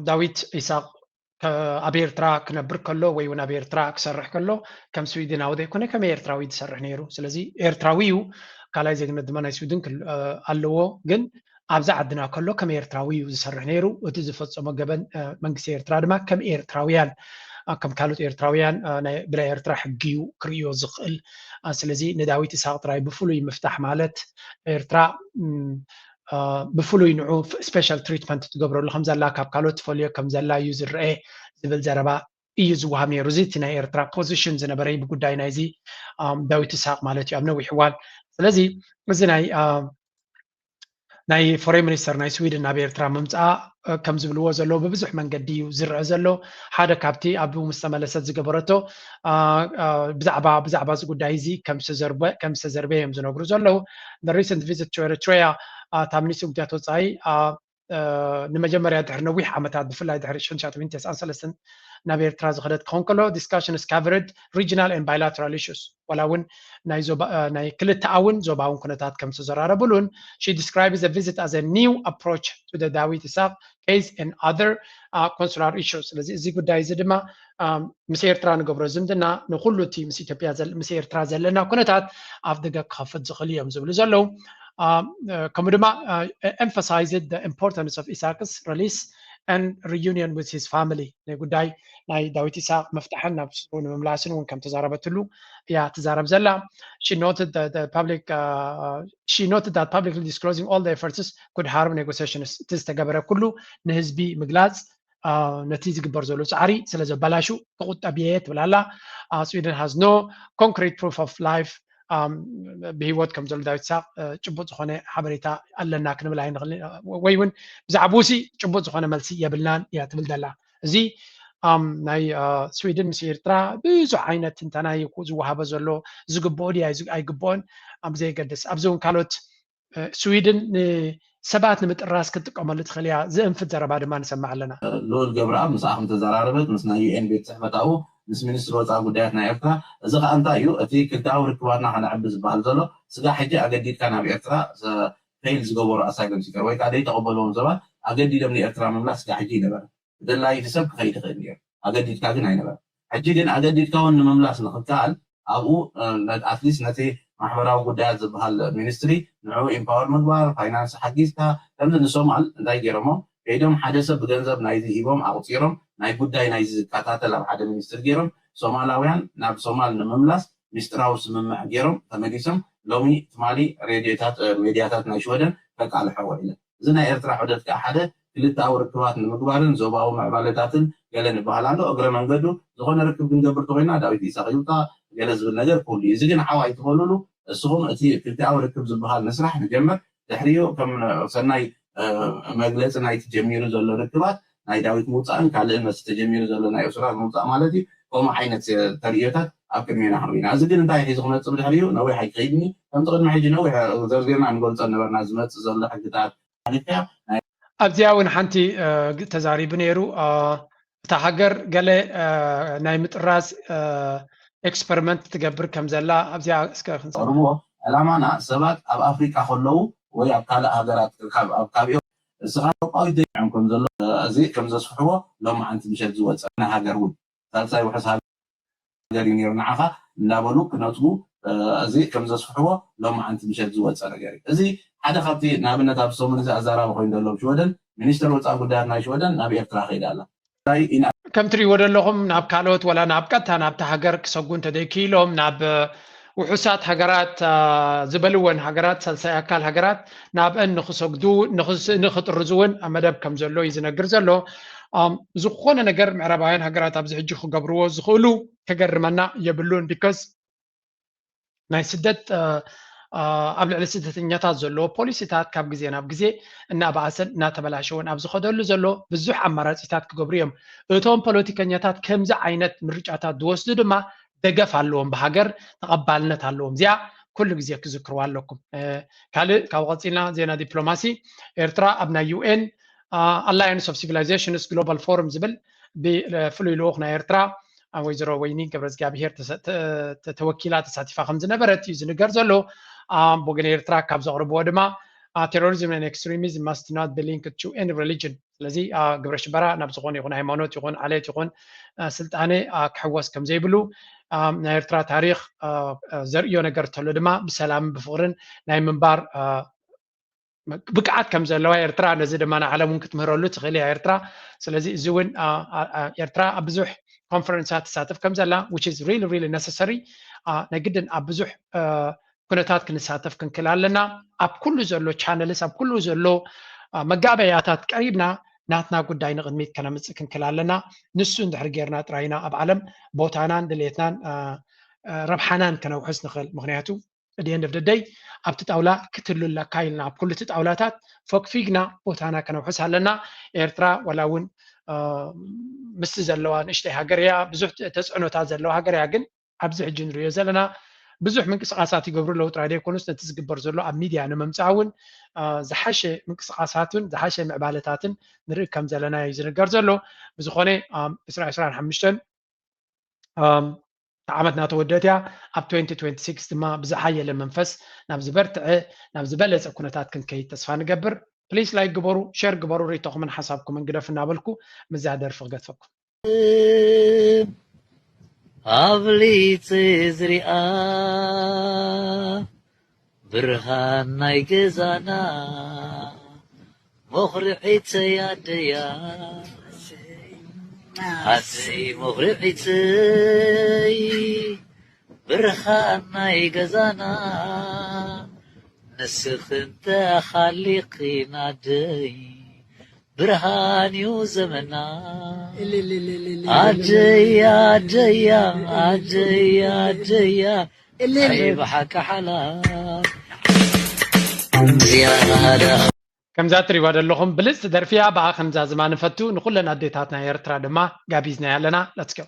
ዳዊት ኢሳቅ ኣብ ኤርትራ ክነብር ከሎ ወይ እውን ኣብ ኤርትራ ክሰርሕ ከሎ ከም ስዊድናዊ ዘይኮነ ከም ኤርትራዊ ዝሰርሕ ነይሩ። ስለዚ ኤርትራዊ እዩ፣ ካልኣይ ዜግነት ድማ ናይ ስዊድን ኣለዎ። ግን ኣብዚ ዓድና ከሎ ከም ኤርትራዊ እዩ ዝሰርሕ ነይሩ። እቲ ዝፈጸሞ ገበን መንግስቲ ኤርትራ ድማ ከም ኤርትራውያን ከም ካልኦት ኤርትራውያን ብናይ ኤርትራ ሕጊ እዩ ክርእዮ ዝኽእል። ስለዚ ንዳዊት ኢሳቅ ጥራይ ብፍሉይ ምፍታሕ ማለት ኤርትራ ብፍሉይ ንዑ special treatment ትገብረሉ ከም ዘላ ካብ ካልኦት ትፈልዮ ከም ዘላ እዩ ዝረአ ዝብል ዘረባ እዩ ዝወሃብ ነይሩ። እዚ እቲ ናይ ኤርትራ position ዝነበረ ብጉዳይ ናይዚ ዳዊት ኢሳቅ ማለት እዩ ኣብ ነዊሕ እዋን። ስለዚ እዚ ናይ ናይ foreign minister ናይ ስዊድን ናብ ኤርትራ ምምፅኣ ከም ዝብልዎ ዘለዉ ብብዙሕ መንገዲ እዩ ዝረአ ዘሎ። ሓደ ካብቲ ኣብኡ ምስ ተመለሰት ዝገበረቶ ብዛዕባ ብዛዕባ እዚ ጉዳይ እዚ ከም ዝተዘርበ እዮም ዝነግሩ ዘለዉ። The recent visit to Eritrea እታ ሚኒስትሪ ጉዳያት ወፃኢ ንመጀመርያ ድሕሪ ነዊሕ ዓመታት ብፍላይ ድሕሪ ሽሕን ትሽዓተ ሚእትን ተስዓን ሰለስተን ናብ ኤርትራ ዝኸደት ክኸውን ከሎ discussions covered regional and bilateral issues ዋላ እውን ናይ ክልተኣውን ዞባውን ኩነታት ከም ዝተዘራረብሉን she describes the visit as a new approach to the ዳዊት ኢሳቅ case and other consular issues። ስለዚ እዚ ጉዳይ እዚ ድማ ምስ ኤርትራ ንገብሮ ዝምድና ንኩሉ እቲ ምስ ኢትዮጵያ ምስ ኤርትራ ዘለና ኩነታት ኣፍ ደገ ክኸፍት ዝኽእል እዮም ዝብሉ ዘለዉ። ከምኡ ድማ emphasized the importance of ኢሳቅስ release and reunion with his family ናይ ጉዳይ ናይ ዳዊት ኢሳቅ ምፍታሕን ናብ ስሩ ንምምላስን እውን ከም ተዛረበትሉ እያ ትዛረብ ዘላ። She noted that the public uh, she noted that publicly disclosing all the efforts could harm negotiations እቲ ዝተገበረ ኩሉ ንህዝቢ ምግላፅ ነቲ ዝግበር ዘሎ ፃዕሪ ስለ ዘበላሹ ክቁጠብ እየ ትብል ኣላ። Sweden has no concrete proof of life ብሂወት ከም ዘሎ ዳዊት ኢሳቅ ጭቡጥ ዝኾነ ሓበሬታ ኣለና ክንብል ኣይንኽእል ወይ እውን ብዛዕባኡ ሲ ጭቡጥ ዝኾነ መልሲ የብልናን እያ ትብል ዘላ። እዚ ናይ ስዊድን ምስ ኤርትራ ብዙሕ ዓይነት ትንተና እዩ ዝወሃቦ ዘሎ። ዝግብኦ ድዩ ኣይግብኦን ኣብ ዘይገድስ ኣብዚ እውን ካልኦት ስዊድን ንሰባት ንምጥራስ ክትጥቀመሉ ትኽእል እያ ዝእንፍት ዘረባ ድማ ንሰምዕ ኣለና። ልኡል ገብረኣብ ምስኣ ከም ተዘራረበት ምስ ናይ ዩኤን ቤት ፅሕፈት ኣብኡ ምስ ሚኒስትሪ ወፃኢ ጉዳያት ናይ ኤርትራ እዚ ከዓ እንታይ እዩ እቲ ክልተኣዊ ርክባትና ከነዕቢ ዝበሃል ዘሎ ስጋዕ ሕጂ ኣገዲድካ ናብ ኤርትራ fail ዝገበሩ asylum seeker ወይ ከዓ ዘይተቐበልዎም ሰባት ኣገዲዶም ንኤርትራ ምምላስ ስጋዕ ሕጂ ይነበረ። ደላይቲ ሰብ ክኸይድ ይኽእል ነይሩ ኣገዲድካ ግን ኣይነበረ። ሕጂ ግን ኣገዲድካ እውን ንምምላስ ንኽከኣል ኣብኡ at least ነቲ ማሕበራዊ ጉዳያት ዝበሃል ሚኒስትሪ ንዕኡ ኢምፓወር ምግባር፣ ፋይናንስ ሓጊዝካ፣ ከምዚ ንሶማል እንታይ ገይሮሞ? ከይዶም ሓደ ሰብ ብገንዘብ ናይዚ ሂቦም ኣቑፂሮም ናይ ጉዳይ ናይዚ ዝከታተል ኣብ ሓደ ሚኒስትሪ ገይሮም ሶማላውያን ናብ ሶማል ንምምላስ ሚስጥራዊ ስምምዕ ገይሮም ተመሊሶም። ሎሚ ትማሊ ሬድዮታት፣ እ፣ ሜድያታት ናይ ሽወደን ከቃልሐዎ ኢለን። እዚ ናይ ኤርትራ ዑደት ከዓ ሓደ ክልተኣዊ ርክባት ንምግባርን ዞባዊ ምዕባለታትን ገለ ንበሃል ኣሎ። እግረ መንገዱ ዝኾነ ርክብ ክንገብር ተኾይና ዳዊት ኢሳቕ ይውጣ ገለ ዝብል ነገር ክህሉ እዩ። እዚ ግን ሓው ኣይትበሉሉ። እስኹም እቲ ክልተኣዊ ርክብ ዝበሃል ንስራሕ ንጀምር። ድሕሪኡ ከም ሰናይ፣ እ፣ መግለፂ ናይቲ ጀሚሩ ዘሎ ርክባት ናይ ዳዊት ምውፃእን ካልእን መስ ተጀሚሩ ዘሎ ናይ እሱራት ምውፃእ ማለት እዩ። ከምኡ ዓይነት ተርእዮታት ኣብ ቅድሜና ክንርኢ ኢና። እዚ ግን እንታይ ሒዙ ክመፅእ ብድሕሪኡ ነዊሕ ኣይክኸይድን እዩ። ከምቲ ቅድሚ ሕጂ ነዊሕ ዘርዚርና ንገልፆ ነበርና። ዝመፅእ ዘሎ ሕግታት ሓሊፍካዮ ናይ ኣብዚኣ እውን ሓንቲ፣ እ፣ ተዛሪቡ ነይሩ። እ፣ እታ ሃገር ገለ፣ እ፣ ናይ ምጥራዝ፣ እ፣ ኤክስፐሪመንት ትገብር ከም ዘላ ኣብዚኣ እስከ ክንሰ- ቀርብዎ። ዕላማና ሰባት ኣብ ኣፍሪቃ ከለዉ ወይ ኣብ ካልእ ሃገራት ካብ ኣብ ካቢኦም እስኻ ኤውሮጳዊት ዘይዕም ከም ዘሎ እዚ ከም ዘስፍሕዎ ሎማዓንቲ ምሸት ዝወፀ ናይ ሃገር እውን ሳልሳይ ውሑስ ሃገር እዩ ነይሩ ንዓኻ እንዳበሉ ክነፅጉ፣ እ፣ እዚ ከም ዘስፍሕዎ ሎማዓንቲ ምሸት ዝወፀ ነገር እዩ። እዚ ሓደ ካብቲ ንኣብነት ኣብ ሰሙን እዚ ኣዛራቢ ኮይኑ ዘሎ ኣብ ሽወደን ሚኒስተር ወፃኢ ጉዳያት ናይ ሽወደን ናብ ኤርትራ ከይዳ ኣላ። እንታይ ኢና ከም ትሪእዎ ዘለኹም ናብ ካልኦት ወላ ናብ ቀጥታ ናብቲ ሃገር ክሰጉ እንተደይክኢሎም ናብ ውሑሳት ሃገራት፣ አ፣ ዝበልወን ሃገራት፣ ሳልሳይ ኣካል ሃገራት ናብአን ንኽሰግዱ፣ ንኽስ-፣ ንኽጥርዙ እውን መደብ ከም ዘሎ እዩ ዝነግር ዘሎ። ኣም፣ ዝኾነ ነገር ምዕራባውያን ሃገራት ኣብዚ ሕጂ ክገብርዎ ዝኽእሉ ከገርመና የብሉን። ቢኮዝ ናይ ስደት፣ አ፣ አ፣ ኣብ ልዕሊ ስደተኛታት ዘለዎ ፖሊሲታት ካብ ግዜ ናብ ግዜ እናበኣሰን እናተበላሸወን ኣብ ዝኸደሉ ዘሎ ብዙሕ ኣማራፂታት ክገብሩ እዮም። እቶም ፖለቲከኛታት ከምዚ ዓይነት ምርጫታት ዝወስዱ ድማ ደገፍ ኣለዎም፣ ብሃገር ተቐባልነት ኣለዎም። እዚኣ ኩሉ ግዜ ክዝክርዋ ኣለኩም። እ፣ ካልእ ካብኡ ቀፂልና ዜና ዲፕሎማሲ። ኤርትራ ኣብ ናይ ዩ ኤን፣ አ፣ ኣላያንስ ኦፍ ሲቪላይዜሽንስ ግሎባል ፎረም ዝብል ብፍሉይ ልኡኽ ናይ ኤርትራ፣ አ፣ ወይዘሮ ወይኒ ገብረዝጋብሄር ተሰ-፣ ተ-፣ ተ-፣ ተወኪላ ተሳቲፋ ከም ዝነበረት እዩ ዝንገር ዘሎ። አ፣ ብወገን ኤርትራ ካብ ዘቕርብዎ ድማ፣ አ፣ terrorism and extremism must not be linked to any religion። ስለዚ፣ አ፣ ግብረ ሽበራ ናብ ዝኾነ ይኹን ሃይማኖት ይኹን ዓሌት ይኹን፣ አ፣ ስልጣነ፣ አ፣ ክሕወስ ከም ዘይብሉ፣ አ፣ ናይ ኤርትራ ታሪኽ፣ አ፣ አ፣ ዘርእዮ ነገር እንተሎ ድማ ብሰላምን ብፍቕርን ናይ ምንባር፣ አ፣ ብቅዓት ከም ዘለዋ ኤርትራ፣ ነዚ ድማ ንዓለም እውን ክትምህረሉ ትኽእል እያ ኤርትራ። ስለዚ እዚ እውን፣ አ፣ አ፣ አ፣ ኤርትራ ኣብ ብዙሕ ኮንፈረንሳት ትሳተፍ ከም ዘላ፣ which is really, really necessary። አ፣ ናይ ግድን ኣብ ብዙሕ፣ አ፣ ኩነታት ክንሳተፍ ክንክእል ኣለና። ኣብ ኩሉ ዘሎ ቻነልስ፣ ኣብ ኩሉ ዘሎ፣ አ፣ መጋበያታት ቀሪብና ናትና ጉዳይ ንቕድሚት ከነምጽእ ክንክእል ኣለና። ንሱ እንድሕር ጌርና ጥራይ ኢና ኣብ ዓለም ቦታናን ድሌትናን፣ አ፣ አ፣ ረብሓናን ከነውሕስ ንኽእል። ምኽንያቱ at the end of the day ኣብቲ ጣውላ ክትህሉ ኣለካ ኢልና ኣብ ኩሉ እቲ ጣውላታት ፈግፊግና ቦታና ከነውሕስ ኣለና። ኤርትራ ዋላ እውን፣ አ፣ ምስቲ ዘለዋ ንእሽተይ ሃገር እያ፣ ብዙሕ ተፅዕኖታት ዘለዋ ሃገር እያ። ግን ኣብዚ ሕጂ ንሪኦ ዘለና ብዙሕ ምንቅስቃሳት ይገብሩ ኣለዉ ጥራይ ዘይኮኑስ ነቲ ዝግበር ዘሎ ኣብ ሚድያ ንምምፃእ እውን፣ አ፣ ዝሓሸ ምንቅስቃሳትን ዝሓሸ ምዕባለታትን ንርኢ ከም ዘለና እዩ ዝንገር ዘሎ። ብዝኾነ፣ አ፣ ዕስራ ዕስራን ሓሙሽተን፣ አ፣ እታ ዓመት እናተወደአት እያ። ኣብ twenty twenty-six ድማ ብዝሓየለ መንፈስ ናብ ዝበርትዐ፣ ናብ ዝበለፀ ኩነታት ክንከይድ ተስፋ ንገብር። ፕሊስ ላይክ ግበሩ፣ ሼር ግበሩ፣ ርእይቶኹምን ሓሳብኩምን ግደፉ እናበልኩ ምስዛ ደርፊ ክገድፈኩም። ኣብሊፀ ዝሪኣ ብርሃን ናይ ገዛና መኹርዒተይ ኣደያ ኣደይ መኹርዒተይ ብርሃን ናይ ገዛና ንስኽን ተኻሊኽን ኣደይ ብርሃን እዩ ዘመና ኣደያ ኣደያ ኣደያ ኣደያ ኣይ ብሓቂ ሓላ ዝያዳ ከምዛ እትሪእዋ ዘለኹም ብልፅቲ ደርፊ እያ። ብኣ ከምዛ ዝማ ንፈቱ ንኩለን ኣዴታት ናይ ኤርትራ ድማ ጋቢዝና ኣለና። Let's go።